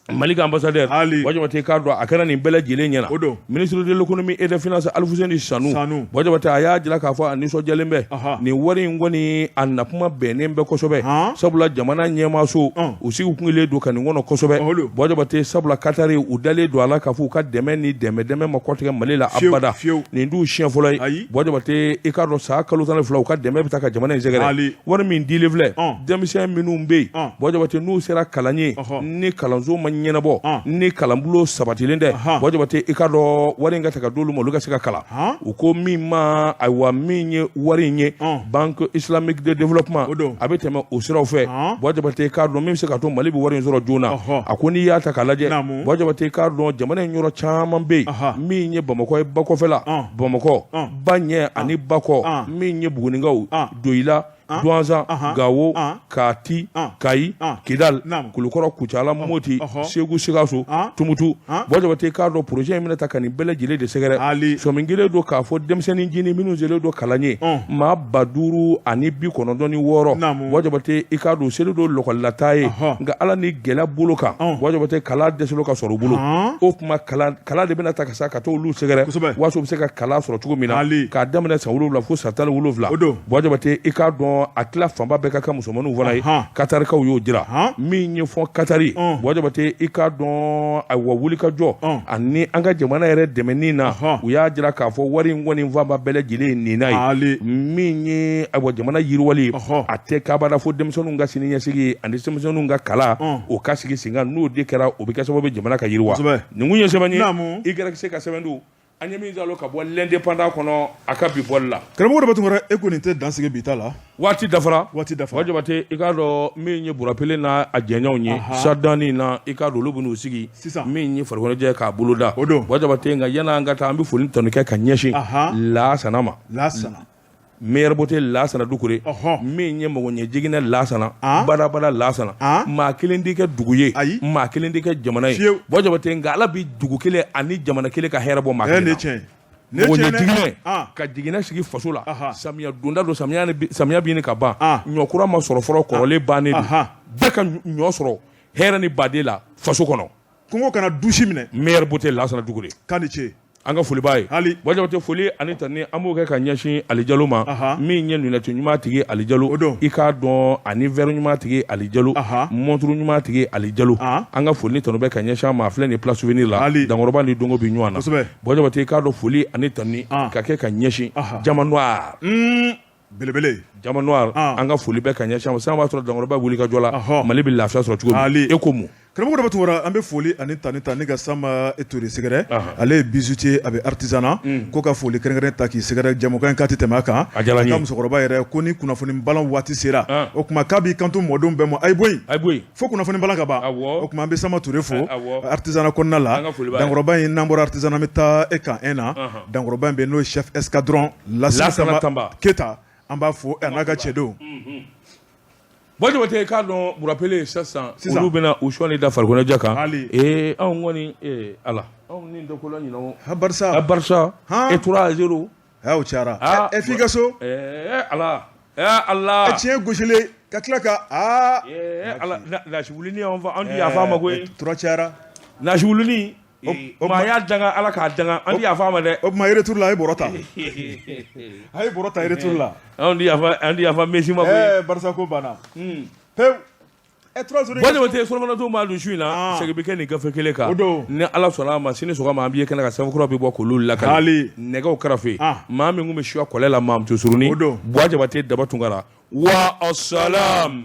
Mali ka ambassadeur, Buwa Jabate, k'a dɔn a kɛra nin bɛɛ lajɛlen ɲɛna. Ministre de l'économie et des finances Alfuseni Sanu, Buwa Jabate, a y'a jira k'a fɔ a nisɔndiyalen bɛ nin wari in kɔni a nakuma bɛnnen bɛ kosɛbɛ, sabula jamana ɲɛmaaso u sigi kun don ka nin kɔnɔ kosɛbɛ. Buwa Jabate, sabula Katari u dalen don a la k'a fɔ u ka dɛmɛ ni dɛmɛ dɛmɛ ma kɔtigɛ Mali la abada, nin t'u siɲɛ fɔlɔ ye. Buwa Jabate, i k'a dɔn san kalo 12 u ka dɛmɛ bɛ taa ka jamana in sɛgɛrɛ. Wari min dilen filɛ, denmisɛn minnu bɛ yen, Buwa Jabate, n'u sera kalan ye ni kalanso ma ɲɛnabɔ, ni kalanbulon sabatilen tɛ, Buwa Jabate, i k'a dɔn wari in ka ta ka d'olu ma, olu ka se ka kalan. U ko min ma, ayiwa, min ye wari in ye, Banque islamique de développement, a bɛ tɛmɛ o siraw fɛ. Buwa Jabate, i k'a dɔn min bɛ se ka to Mali bɛ wari in sɔrɔ joona. A ko n'i y'a ta k'a lajɛ, Buwa Jabate, i k'a dɔn jamana in yɔrɔ caman bɛ yen, min ye Bamakɔ ye, bakɔfɛla Bamakɔ, ba ɲɛ ani bakɔ, min ye Bugunikaw, Doyila, Duwanzan, Gawo, Kati, Kayi, Kidal, Kulukɔrɔ, Kucala, Moti, Segu, Sikaso, Tumutu. Buwa Jabate, k'a dɔn projet in bɛna ta ka nin bɛɛ lajɛlen de sɛgɛrɛ. Sɔmi kelen don k'a fɔ denmisɛnnin ncinin minnu selen don kalan ye, maa 5096, Buwa Jabate, i k'a dɔn selen don lakɔlilataa ye, nka Ala ni gɛlɛya bolo kan, Buwa Jabate, kalan dɛsɛlen ka sɔrɔ u bolo. O tuma kalan de bɛna ta ka sa ka taa olu sɛgɛrɛ waasa u bɛ se ka kalan sɔrɔ cogo min na, k'a daminɛ san 7 fo san 17. Buwa Jabate, i k'a dɔn a tila fanba bɛɛ ka kan musomanninw fana ye. Katarikaw y'o jira. Min ye fonds Katari, Buwa Jabate, i k'a dɔn ayiwa wulikajɔ ani an ka jamana yɛrɛ dɛmɛni na, u y'a jira k'a fɔ wari in kɔni fanba bɛɛ lajɛlen ye nin na ye. Min ye ayiwa jamana yiriwali ye, a tɛ kabada fo denmisɛnninw ka siniɲɛsigi ani denmisɛnninw ka kalan o ka sigi sen kan. N'o de kɛra, o bɛ kɛ sababu ye jamana ka yiriwa. Nin kun ye sɛbɛn ye YC ka sɛbɛn don, an ye min zalo ka bɔ L'Indépendant kɔnɔ a ka bi bɔli la. Karamɔgɔ Daba Tunkara, e ko nin tɛ dan sigi bi ta la. Waati dafara. Waati dafara. Buwa Jabate, i k'a dɔn min ye Burapele n'a a jɛɲɔgɔnw ye, sadani na, i k'a dɔn olu bɛn'u sigi sisan min ye farikoloɲɛnajɛ k'a boloda. O don. Buwa Jabate, nka yan'an ka taa, an bɛ foli tanu kɛ ka ɲɛsin Lasana ma. Lasana. Meilleure beauté Lasana Dukure, min ye magoɲɛ jiginɛ Lasana, badabada Lasana, maa kelen tɛ kɛ dugu ye, maa kelen tɛ kɛ jamana ye, Buwa Jabate, nka Ala bɛ dugu kelen ani jamana kelen ka hɛrɛ bɔ maa kelen na. Magoɲɛ jiginɛ ka jiginɛ sigi faso la, samiya donda don, samiya bɛ ɲini ka ban, ɲɔ kura ma sɔrɔ fɔlɔ, kɔrɔlen bannen don, bɛɛ ka ɲɔ sɔrɔ hɛrɛ ni baden la faso kɔnɔ. Kɔngɔ kana du si minɛ. Meilleure beauté Lasana Dukure. K'a ni ce. An ka foli b'a ye. Hali. Buwa Jabate, foli ani tanuni an b'o kɛ ka ɲɛsin Ali Jalo ma. Min ye lunette ɲuman tigi Ali Jalo. O don. I k'a dɔn ani verre ɲuman tigi Ali Jalo. Montre ɲuman tigi Ali Jalo. An ka foli ni tanu bɛ ka ɲɛsin a ma, a filɛ nin place souvenir la. Hali. Dankɔrɔba ni Dongo bɛ ɲɔgɔn na. Kosɛbɛ. Buwa Jabate, i k'a dɔn foli ani tanuni ka kɛ ka ɲɛsin Diamant Noir. Belebele. Diamant Noir. An ka foli bɛ ka ɲɛsin a ma. Sisan b'a sɔrɔ Dankɔrɔba wuli ka jɔ la. Mali bɛ lafiya sɔrɔ cogo min. E ko mun? Karamɔgɔ Daba Tunkara, an bɛ foli ani tanuni ta ni ka Sama Ture sɛgɛrɛ. Ale ye bijoutier, a bɛ artisanat. Ko ka foli kɛrɛnkɛrɛn ta k'i sɛgɛrɛ, jɛmukan in k'a tɛ tɛmɛ a kan. A diyara n ye. A ka musokɔrɔba yɛrɛ ko ni kunnafoni balan waati sera, o tuma k'a b'i kanto mɔdenw bɛɛ ma, a ye bɔ yen. A ye bɔ yen. Fo kunnafoni balan ka ban. O tuma an bɛ Sama Ture fo artisanat kɔnɔna la. An ka foli b'a ye. Dankɔrɔba in, n'an bɔra artisanat, an bɛ taa e kan 1 na. Dankɔrɔba in bɛ yen, n'o ye chef escadron Lasana Tanba Keyita, an b'a fo a n'a ka cɛdenw. Buwa Jabate, k'a dɔn Burapele sisan olu bɛna u sɔnni da farikoloɲɛnajɛ kan. Ee anw kɔni, ee Ala, anw ni tɛ ko la ɲinan o. Ha Barça. Ha Barça. Et 3-0. Ha o cayara. Ɛ f'i ka so. Ɛɛ Ala, ɛɛ Ala. Ɛ tiɲɛ gosilen ka tila ka aa. Ɛɛ Ala, nasi wuluni y'anw fa, an tɛ yafa a ma koyi. 3 cayara. Nasi wuluni. Maa y'a danga, Ala k'a danga, an tɛ yafa a ma dɛ. O tuma retour la a ye bɔrɔ ta. A ye bɔrɔ ta retour la. Anw tɛ yafa, an tɛ yafa Messi ma koyi. Ɛɛ Barça ko banna. Pewu. Ɛ 3-0. Buwa Jabate, solomanato maa dun su in na, segin bɛ kɛ nin gafe kelen kan. O don. Ni Ala sɔnna a ma, sini sɔgɔma an b'i ye kɛnɛ kan, sɛbɛn kura bɛ bɔ k'olu lakali. Nɛgɛw karafe. Maa min tun bɛ suya kɔlɛ la, maa muso surunin. O don. Buwa Jabate Daba Tunkara. Wa asalaam.